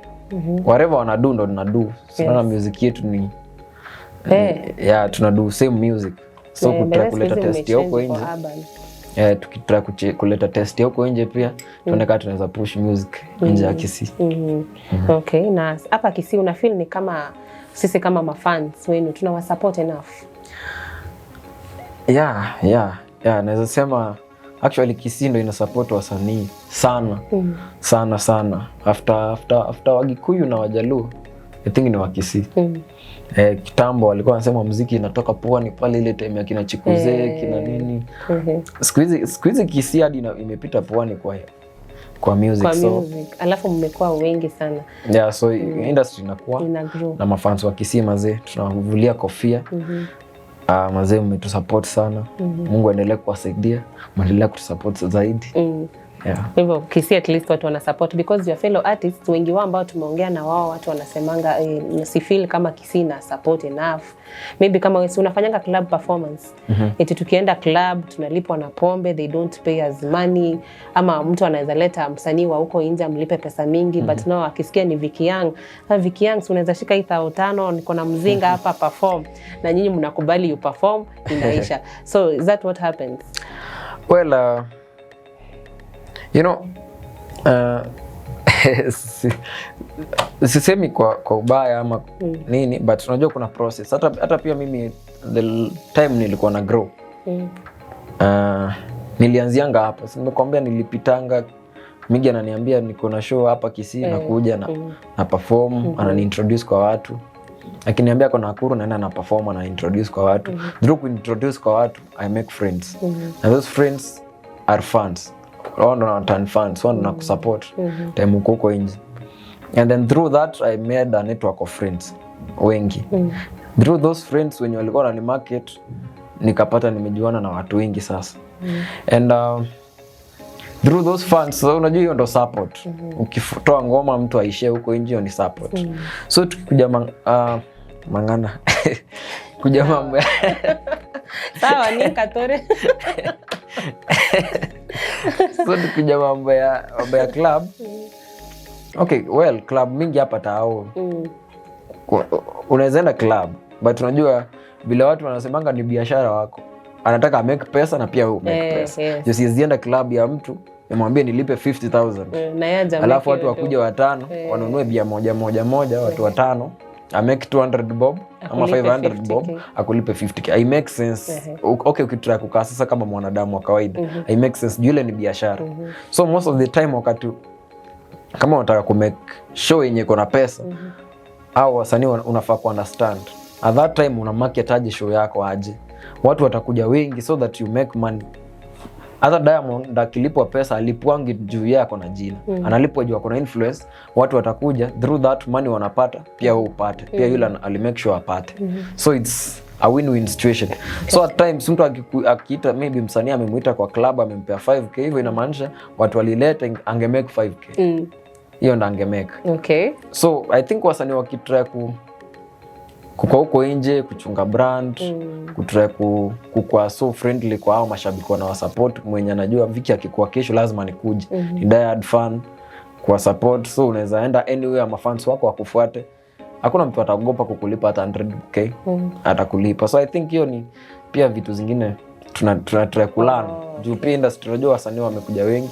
whatever wanadu ndo tunadu. So naona music yetu ni yeah, tunadu same music. So Eh, kutry but kuleta siku hizi taste ya huko mmechange nje. kwa urban. Eh, tukitry kuleta taste ya huko nje pia tuone kama tunaweza push music nje ya Kisii. Okay, na hapa Kisii una feel ni kama sisi kama mafans wenu tunawasupport enough? Yeah, naweza sema Actually, Kisii ndo ina support wasanii sana sana sana after Wagikuyu na Wajaluo, I think ni Wakisii. Kitambo walikuwa wanasema mziki inatoka pwani pale, ile time ya kina Chikuzee, kina nini. Siku hizi Kisii hadi imepita pwani kwa music. Kwa So music. Alafu mmekuwa wengi sana. Yeah, so industry inakuwa Ina grow. Na mafans wa Kisii, mazee, tunawavulia kofia. Mazee, mmetusupport sana. Mungu aendelee kuwasaidia, mwendelee kutusupport zaidi. Yeah. Kwa hivyo Kisii at least watu wana support, because your fellow artists wengi wao ambao tumeongea na wao, watu wanasemanga, si feel kama Kisii na support enough. Maybe kama wewe si unafanyanga club performance. Eti tukienda club tunalipwa na pombe, they don't pay us money, ama mtu anaweza leta msanii wa huko nje amlipe pesa mingi, but no, akisikia ni Vicky Young, ah, Vicky Young, si unaweza shika hii 5,000, niko na mzinga hapa, perform, na nyinyi mnakubali, you perform, inaisha. So is that what happens? Well, sisemi kwa ubaya ama nini, but unajua kuna process. Hata pia mimi the time nilikuwa na grow, nilianzianga hapa. Si nimekuambia nilipitanga Migi ananiambia niko na show hapa Kisii, nakuja na perform, ananiintroduce kwa watu. Akiniambia ako Nakuru, naenda na perform, ana introduce kwa watu. Through kuintroduce kwa watu, I make friends, and those friends are fans. Wao ndo turn fans, wao ndo nakusupport time uko huko nje. And then through that I made a network of friends wengi. Through those friends wenye walikuwa wanani market, nikapata nimejuana na watu wengi sasa. And through those fans, so unajua hiyo ndo support. Ukitoa ngoma mtu aishie huko nje, hiyo ni support. So tukikuja mangana kuja mambo ya Sawa, ni katore. So tukija mambo ya club, okay, well, club mingi hapa tao, unaweza enda club, but unajua vile watu wanasemanga ni biashara, wako anataka make pesa na pia wewe make pesa. Juu siwezi enda club ya mtu nimwambie nilipe 50,000, Na yeye haja alafu make watu hiyo wakuja watano, wanunue bia moja moja moja, watu watano, amake 200 bob ama Akulipe 500 50K. bob, akulipe 50K. I make sense? Okay, ukitry kukaa sasa kama mwanadamu wa kawaida, I make sense juu ile ni biashara. So most of the time, wakati kama unataka kumake show yenye iko na pesa au wasanii unafaa kuunderstand at that time una market aje show yako, aje watu watakuja wengi so that you make money. Hata Diamond akilipwa pesa, alipwangi juu yeye ako na jina, analipwa juu ako na influence. Watu watakuja through that money wanapata, pia wewe upate pia, yule alimake sure apate. So it's a win-win situation. So at times mtu akiita, maybe msanii amemuita kwa club, amempea 5K, hivyo inamaanisha watu walileta angemake 5K, hiyo ndo angemake. So I think wasanii wakitry kukua huko nje, kuchunga brand, kutry kukua so friendly kwa hao mashabiki wanawasupport, mwenye anajua Viki akikuwa kesho lazima nikuje, ni die hard fan kwa support. So unaweza enda anywhere, mafans wako wakufuate, hakuna mtu ataogopa kukulipa hata 100K, atakulipa. So I think hiyo ni pia vitu zingine tuna try kulearn, juu pia industry unajua wasanii wamekuja wengi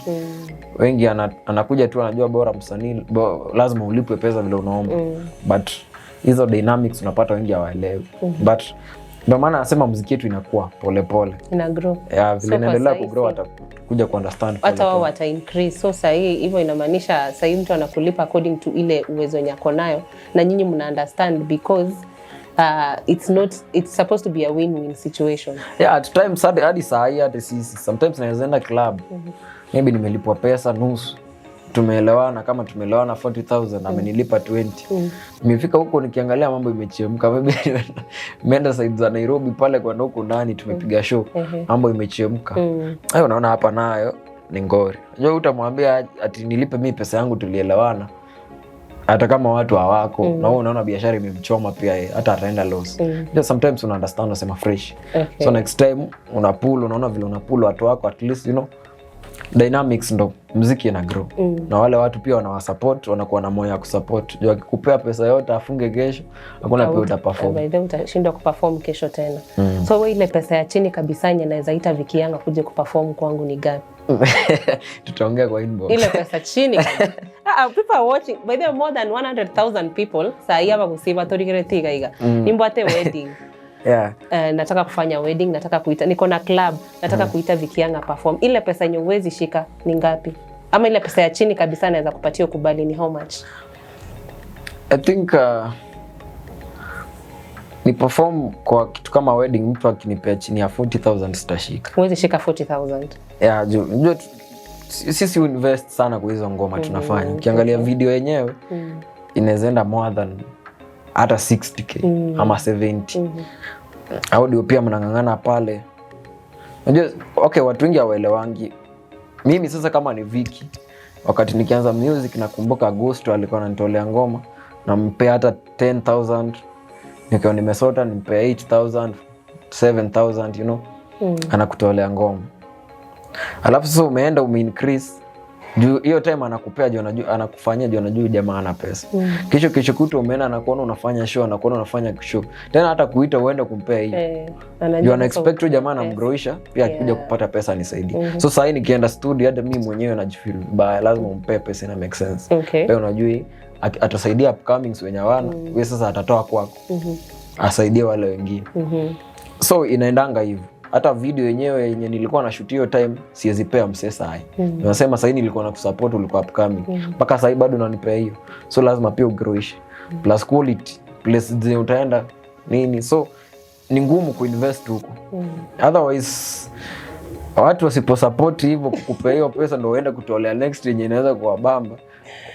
wengi, anakuja tu anajua bora msanii lazima ulipwe pesa vile unaomba, but hizo dynamics unapata wengi hawaelewi. But ndio maana anasema muziki yetu inakuwa polepole. Ina grow. Yeah, vile So kwa inaendelea sahizi- kugrow, watakuja kuunderstand hata wao pole pole. wata increase. So sahii hivyo inamaanisha sahii mtu anakulipa according to ile uwezo yenye ako nayo, na nyinyi mna understand because it's not, it's supposed to be a win-win situation. Yeah, at times hadi saa hii, hadi sisi sometimes naweza enda club, maybe nimelipwa pesa nusu, tumeelewana, kama tumeelewana 40,000, amenilipa 20. Nimefika huko nikiangalia mambo imechemka, maybe nimeenda side za Nairobi pale kwenda huko ndani, tumepiga show, mambo imechemka. Hayo unaona hapa nayo ni ngori. Unajua utamwambia ati nilipe mi pesa yangu tulielewana, hata kama watu hawako, na wewe unaona biashara imemchoma pia yeye, hata ataenda loss. Just sometimes una understand, unasema fresh. So next time una pull, unaona vile una pull watu wako, at least dynamics ndo mziki ina grow. Na wale watu pia wanawasupport, wanakuwa na moyo ya kusupport, juu akikupea pesa yote afunge kesho, hakuna pia utaperform. By the way, utashindwa kuperform kesho tena. So we ile pesa ya chini kabisa yenye naweza ita Vicky Young akuje kuperform kwangu ni gapi? Tutaongea kwa inbox. Ile pesa chini kabisa. Ah, ah, people are watching, by the way, more than 100,000 people saa hii hapa kusiba torigere tiga iga nimbwate wedding. Nataka kufanya wedding, nataka kuita, niko na club, nataka kuita Vicky Young perform. Ile pesa yenye uwezi shika ni ngapi? Ama ile pesa ya chini kabisa naweza kupatia ukubali ni how much? I think ni perform kwa kitu kama wedding, mtu akinipea chini ya 40,000 sitashika. Huwezi shika 40,000? Yeah, juu unajua sisi invest sana kwa hizo ngoma tunafanya. Ukiangalia video yenyewe inaweza enda more than hata 60K ama 70. Audio pia mnang'ang'ana pale. Unajua, okay, watu wengi hawaelewangi. Mimi sasa kama ni Vicky, wakati nikianza music nakumbuka Agosto alikuwa ananitolea ngoma, nampea hata 10,000, nikiwa nimesota nimpea 8000, 7000, anakutolea ngoma. Alafu sasa umeenda umeincrease juu hiyo time anakupea juu anajua anakufanyia juu anajua jamaa ana pesa. Kesho kesho kutwa umeenda anakuona unafanya show, anakuona unafanya show tena, hata kuita uende kumpea hiyo Eh, juu ana expect huyu jamaa pesa. Anamgrowisha pia akikuja kupata pesa nisaidie. So sahii nikienda studio hata mimi mwenyewe najifeel vibaya, lazima umpee pesa, ina make sense. Pia unajua atasaidia upcomings wenye hawana, wewe sasa atatoa kwako asaidie wale wengine. So inaendanga hivyo. Hata video yenyewe yenye nilikuwa na shoot hiyo time siwezi pea msee sahi. Nasema sahii nilikuwa na kusupport, ulikuwa upcoming, mpaka sahii bado unanipea hiyo, so lazima pia ugrowishe, plus quality, place zenye utaenda nini, so ni ngumu kuinvest huko. Otherwise watu wasiposupport hivyo kukupea hiyo pesa ndo uende kutolea next yenye inaweza kuwabamba,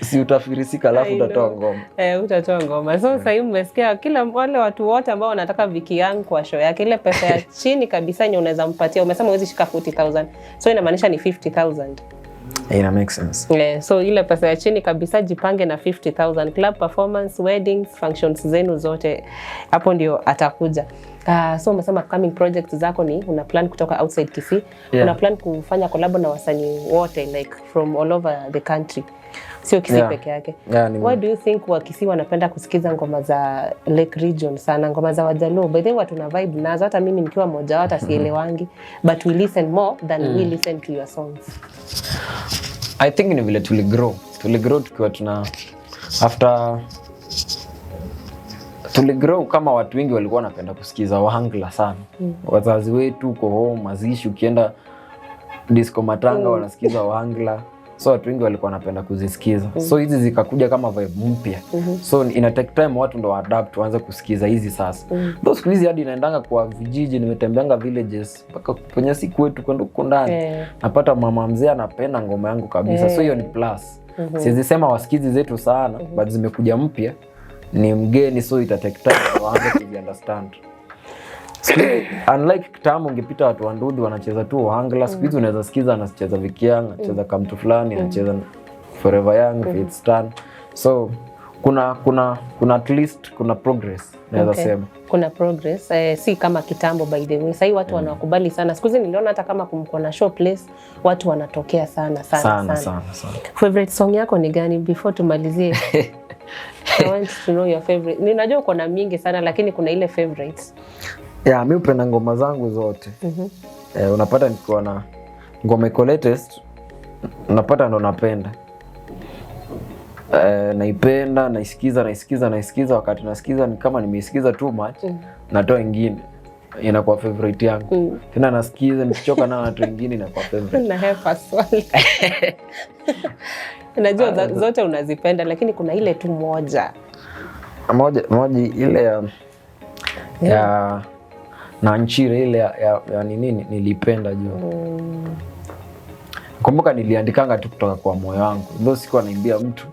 si utafirisika, alafu I know. utatoa ngoma. Eh, utatoa ngoma. So sasa hivi mmesikia kila wale watu wote ambao wanataka Vicky Young kwa show yake, ile pesa ya chini kabisa yenye unaweza mpatia, umesema huwezi shika 40,000. So inamaanisha ni 50,000. Ina make sense. Yeah, so ile pesa ya chini kabisa jipange na 50,000, club performance, weddings, functions zenu zote hapo ndio atakuja. So umesema upcoming projects zako ni una plan kutoka outside Kisii. Yeah. Una plan kufanya collab na wasanii wote, like from all over the country. Sio Kisii peke yake. Yeah, ni Why do you think Wakisii wanapenda kusikiza ngoma za Lake Region sana, ngoma za Wajaluo? By the way, watu na vibe nazo, hata mimi nikiwa mmoja wao hata sielewangi, but we listen more than we listen to your songs. I think ni vile tuligrow tukiwa tuna after tuligrow kama watu wengi walikuwa wanapenda kusikiza Ohangla sana. Wazazi wetu uko home, mazishi, ukienda disco, matanga, wanasikiza Ohangla, so watu wengi walikuwa wanapenda kuzisikiza. So hizi zikakuja kama vibe mpya, so ina take time watu ndo adapt, waanze kusikiza hizi sasa. Though siku hizi hadi inaendanga kwa vijiji, nimetembeanga villages mpaka kwenye si kwetu kwenda huko ndani, napata mama mzee anapenda ngoma yangu kabisa. So hiyo ni plus. Siwezi sema wasikizi zetu sana, but zimekuja mpya, ni mgeni, so ita take time waanze kuzi understand. Unlike kitambo ungepita watu wa Ndudhi wanacheza tu Ohangla, siku hizi unaweza sikiza anacheza Vicky Young, anacheza kamtu fulani, anacheza Forever Young, Faith Stan. So kuna at least kuna progress naweza sema. Kuna progress, si kama kitambo by the way. Sahii watu wanawakubali sana. Siku hizi niliona hata kama kumko na show place watu wanatokea sana sana sana sana. Sana sana. Favorite song yako ni gani before tumalizie? I want to know your favorite. Ninajua uko na mingi sana lakini kuna ile favorite. Yeah, mi hupenda ngoma zangu zote. Eh, unapata nikiwa na ngoma iko latest, unapata ndo napenda. Eh, naipenda, naisikiza, naisikiza, naisikiza, wakati nasikiza ni kama nimeisikiza too much, natoa ingine inakuwa favorite yangu. Tena nasikiza, nikichoka nayo natoa ingine inakuwa favorite. Nahepa swali. Najua zote unazipenda lakini kuna ile tu moja. Moja moja ile ya na nchire ile ya nini nilipenda juu kumbuka niliandikanga tu kutoka kwa moyo wangu, though sikuwa naimbia mtu,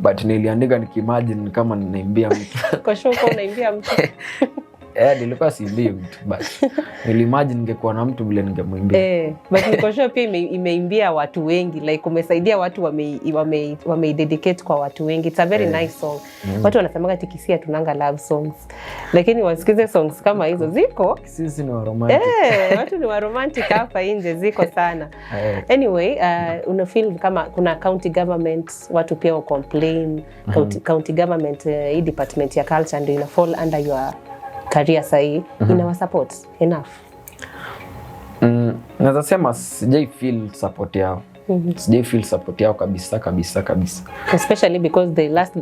but niliandika nikiimagine kama ninaimbia mtu. Kwa sure uko unaimbia mtu. Eh, nilikuwa siimbii mtu, but niliimagine ningekuwa na mtu vile ningemwimbia. Eh, but niko sure pia imeimbia watu wengi, like umesaidia watu wameidedicate kwa watu wengi. It's a very nice song. Watu wanasemaga ati Kisii hatunanga love songs, lakini wasikize songs kama hizo ziko. Sisi ni wa romantic. Eh, watu ni wa romantic hapa nje, ziko sana. Anyway, una feel kama kuna county government, watu pia wa complain county government, hii department ya culture ndio ina fall under your career sahii, inawa support enough? Naweza sema sijai feel support yao. Sijai feel support yao kabisa kabisa kabisa. Especially because the last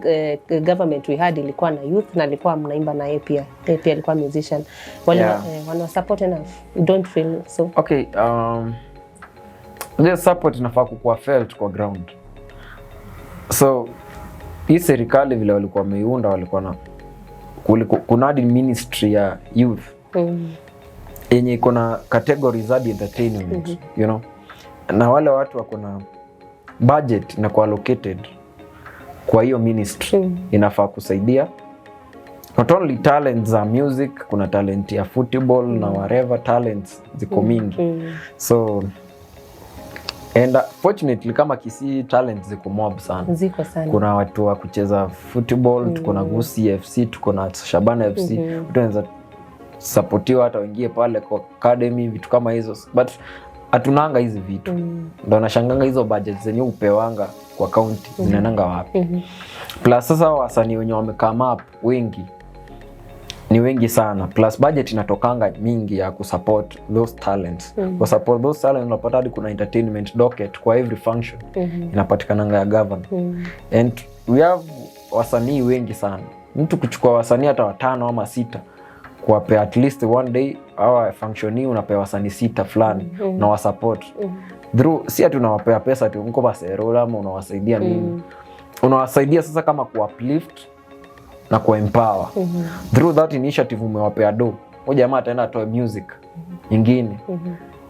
government we had ilikuwa na youth na alikuwa mnaimba na yeye pia. Yeye pia alikuwa musician. Wale wana support enough? You don't feel so? Okay, the support inafaa kukuwa felt kwa ground. So hii serikali vile walikuwa wameiunda, walikuwa na kuna hadi ministry ya youth yenye iko na categories hadi entertainment, na wale watu wako na budget inakuwa allocated kwa hiyo ministry, inafaa kusaidia not only talent za music, kuna talent ya football na whatever talents ziko mingi. So and fortunately kama Kisii talent ziko mob sana. Ziko sana. Kuna watu wa kucheza football, tuko na Gusii FC, tuko na Shabana FC. Watu wanaweza supportiwa hata waingie pale kwa academy, vitu kama hizo, but hatunanga hizi vitu. Ndo nashanganga hizo budget zenye upewanga kwa county zinaendanga wapi? Plus sasa wasanii wenye wamecome up wengi ni wengi sana, plus budget inatokanga mingi ya kusupport those talents. Kusupport those talents, unapata hadi kuna entertainment docket kwa every function inapatikananga ya governor. And we have wasanii wengi sana. Mtu kuchukua wasanii hata watano ama sita, kuwapea at least one day au function hii, unapea wasanii sita fulani na wasupport through, si ati unawapea pesa ati mko baserola ama unawasaidia nini, unawasaidia sasa kama kuuplift na kuempower through that initiative. Umewapea do, huyu jamaa ataenda atoe music nyingine.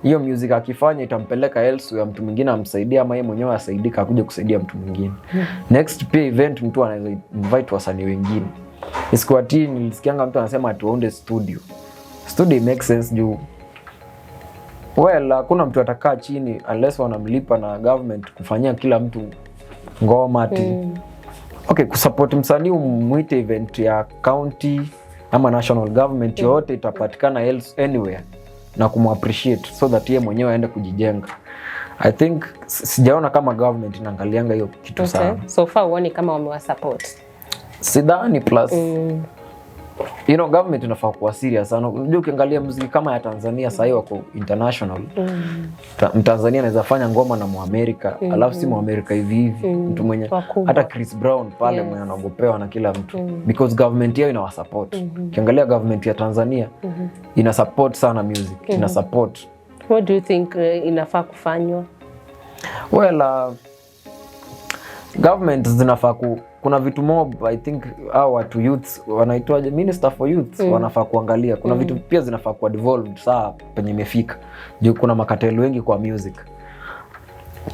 Hiyo music akifanya itampeleka elsewhere, mtu mwingine amsaidia ama yeye mwenyewe asaidika akuja kusaidia mtu mwingine. Next pia event mtu anaweza invite wasanii wengine. Isikuwa ati nilisikianga mtu anasema ati waunde studio. Studio makes sense juu, well, hakuna mtu atakaa chini unless wanamlipa na government kufanyia kila mtu ngoma ati okay, kusupport msanii, umwite event ya county ama national government yoyote itapatikana else anywhere na kumappreciate so that yeye mwenyewe aende kujijenga. I think sijaona kama government inaangalianga hiyo kitu sana. So far huoni kama wamewasupport? Sidhani. Plus government inafaa kuwa serious sana. Unajua ukiangalia muziki kama ya Tanzania, sahii wako international. Mtanzania anaweza fanya ngoma na Muamerika, alafu si Muamerika hivi hivi, mtu mwenye Wakubwa. Hata Chris Brown pale mwenye anaogopewa na kila mtu because government yao inawasupport. Ukiangalia government ya Tanzania ina support sana music, ina support. What do you think inafaa kufanywa? Well, government zinafaa kuna vitu mob, I think hao watu youths wanaitwaje, minister for youth, wanafaa kuangalia. Kuna vitu pia zinafaa kuwa devolved saa penye imefika juu kuna macartel wengi kwa music,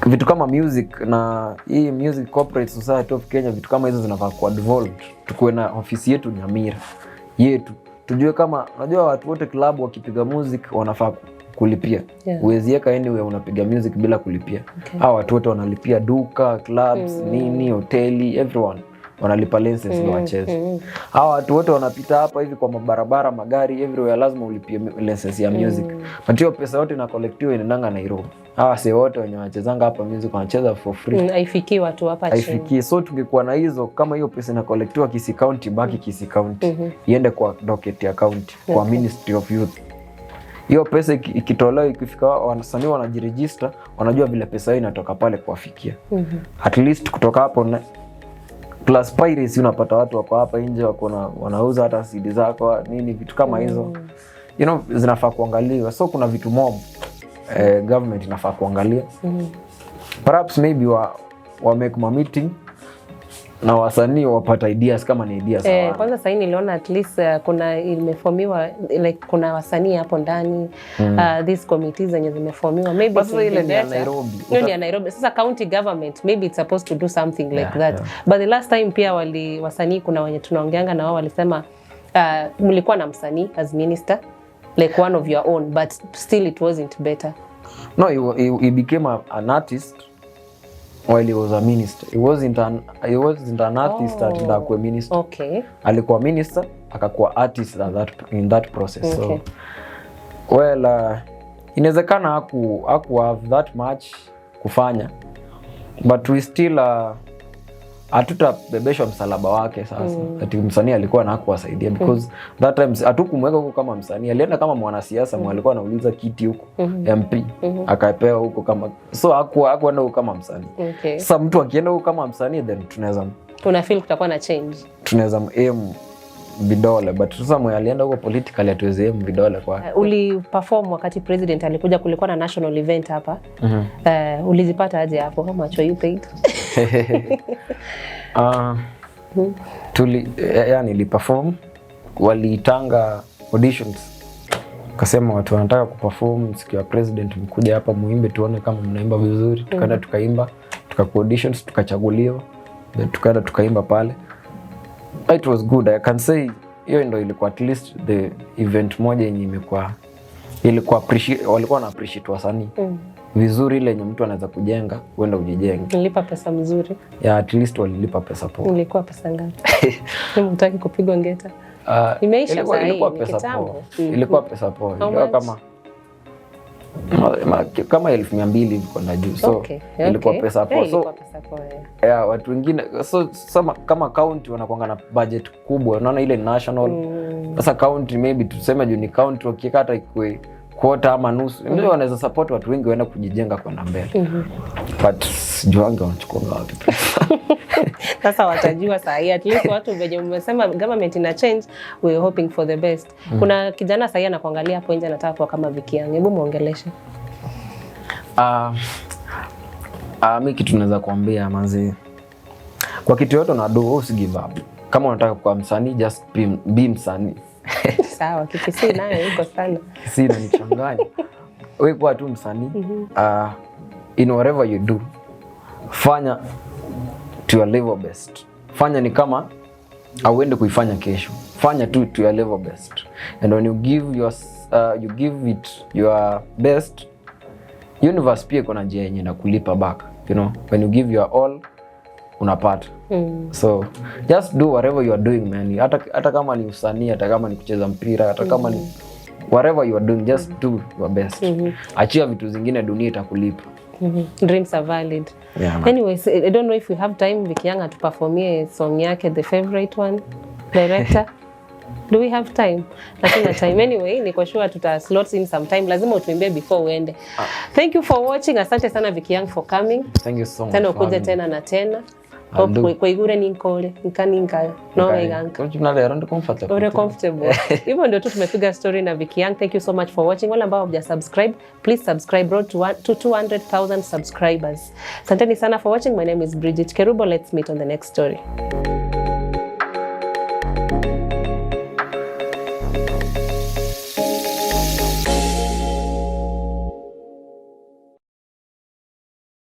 vitu kama music na hii Music Corporate Society of Kenya, vitu kama hizo zinafaa kuwa devolved. Tukuwe na ofisi yetu Nyamira yetu, tujue kama, unajua watu wote club wakipiga music wanafaa kulipia. Huwezi weka anywhere unapiga music bila kulipia. Hawa watu wote wanalipia, duka, clubs, nini, hoteli, everyone wanalipa license ndo wacheze. Hawa watu wote wanapita hapa hivi kwa mabarabara, magari, everywhere lazima ulipie license ya music, but hiyo pesa yote inacollectiwa inaendanga Nairobi. Hawa wasee wote wenye wanachezanga hapa music wanacheza for free. Haifikii watu hapa chini. Haifikii. So tungekuwa na hizo, kama hiyo pesa inacollectiwa Kisii County, baki Kisii County, iende kwa docket ya county, kwa Ministry of Youth. Hiyo pesa ikitolewa, ikifika wasanii wanajirejista, wanajua vile pesa hiyo inatoka pale kuwafikia. At least kutoka hapo plus piracy, unapata watu wako hapa nje wako na wanauza hata CD zako, nini, vitu kama hizo zinafaa kuangaliwa. So kuna vitu mob government inafaa kuangalia. Perhaps maybe wa make ma meeting na wasanii wapata ideas kama ni ideas hawana. Kwanza sahii niliona at least kuna imeformiwa, like kuna wasanii hapo ndani, these committees zenye zimeformiwa, maybe But sasa it will ile be ni ya better. Nairobi. Hiyo ni ya Nairobi. Sasa county government maybe it's supposed to do something like that. But the last time pia wali wasanii, kuna wenye tunaongeanga na wao walisema mlikuwa na msanii as minister, like one of your own, but still it wasn't better. No, he became an artist while he was a minister. He wasn't an artist oh. Ati akuwe minister. Alikuwa minister akakuwa artist in that process. So well, inawezekana haku have that much kufanya, but we still Hatutabebeshwa msalaba wake sasa ati msanii alikuwa na hakuwasaidia, because that time hatukumweka huko kama msanii, alienda kama mwanasiasa. Alikuwa anauliza kiti huko MP, akapewa huko kama, so hakuenda huko kama msanii. Sasa mtu akienda huko kama msanii, then tunaweza Una feel kutakuwa na change? Tunaweza aim vidole, but sasa mwenye alienda huko politically, hatuwezi aim vidole kwake. Uli perform wakati president alikuja, kulikuwa na national event hapa. Ulizipata aje hapo? How much were you paid? Yani niliperform, waliitanga auditions, kasema watu wanataka kuperform siku ya president, mkuja hapa muimbe tuone kama mnaimba vizuri. Tukaenda tukaimba, tukaku auditions, tukachaguliwa, then tukaenda tukaimba pale. It was good, I can say hiyo ndo ilikuwa at least the event moja yenye imekuwa ilikuwa appreciate, walikuwa na appreciate wasanii vizuri, ile yenye mtu anaweza kujenga, uenda ujijenge. Nilipa pesa mzuri? Yeah, at least walilipa pesa poa. Ilikuwa pesa ngapi? Hutaki kupigwa ngeta? Imeisha saa hii, Ilikuwa ni pesa kitambo. poa. Ilikuwa pesa poa. How Ilikuwa much? kama 200,000 hivi kwenda juu, so ilikuwa pesa poa. So Ilikuwa pesa poa, yeah. yeah, watu wengine, so kama county wanakuanga na budget kubwa, unaona ile national. Sasa county, maybe tuseme juu ni county, wakiweka hata ikue quarter ama nusu, ndio wanaweza support watu wengi waenda kujijenga kwenda mbele. But sijuange wanachukua wapi pesa. Sasa watajua saa hii, at least watu venye mmesema government ina change, we are hoping for the best. Kuna kijana saa hii anakuangalia hapo nje, anataka kuwa kama Vicky Young. Hebu muongeleshe. Mi kitu naweza kuambia manzi, kwa kitu yote unado, usi give up. Kama unataka kuwa msanii, just be msanii. Sawa, Kikisii nayo iko sana. Si inanichanganya. We kuwa tu msanii. In whatever you do, fanya to your level best. Fanya ni kama auende kuifanya kesho, fanya tu to your level best, and when you give it your best, universe pia iko na njia yenye inakulipa back. When you give your all, unapata. So just do whatever you are doing, man. Hata kama ni usanii, hata kama ni kucheza mpira, hata kama ni whatever you are doing, just do your best. Achia vitu zingine, dunia itakulipa. Dreams are valid. Yeah, man. Anyways, I don't know if we have time, Vicky Young atuperformie song yake, the favorite one. Director, do we have time? Hatuna time. Anyway, niko sure tuta slot in some time. Lazima utuimbie before uende. Thank you for watching. Asante sana, Vicky Young, for coming. Thank you so much Tena for ukuje having me. Tena na tena. I'll do. Kwaigure ninkole nkaninka noweganka. Kuna lero ndi comfortable. Ure comfortable. Hivyo ndio tu tumepiga story na Vicky Young. Thank you so much for watching. Wale ambao hawaja subscribe, please subscribe. Road to 200,000 subscribers. Asanteni sana for watching. My name is Bridget Kerubo. Let's meet on the next story.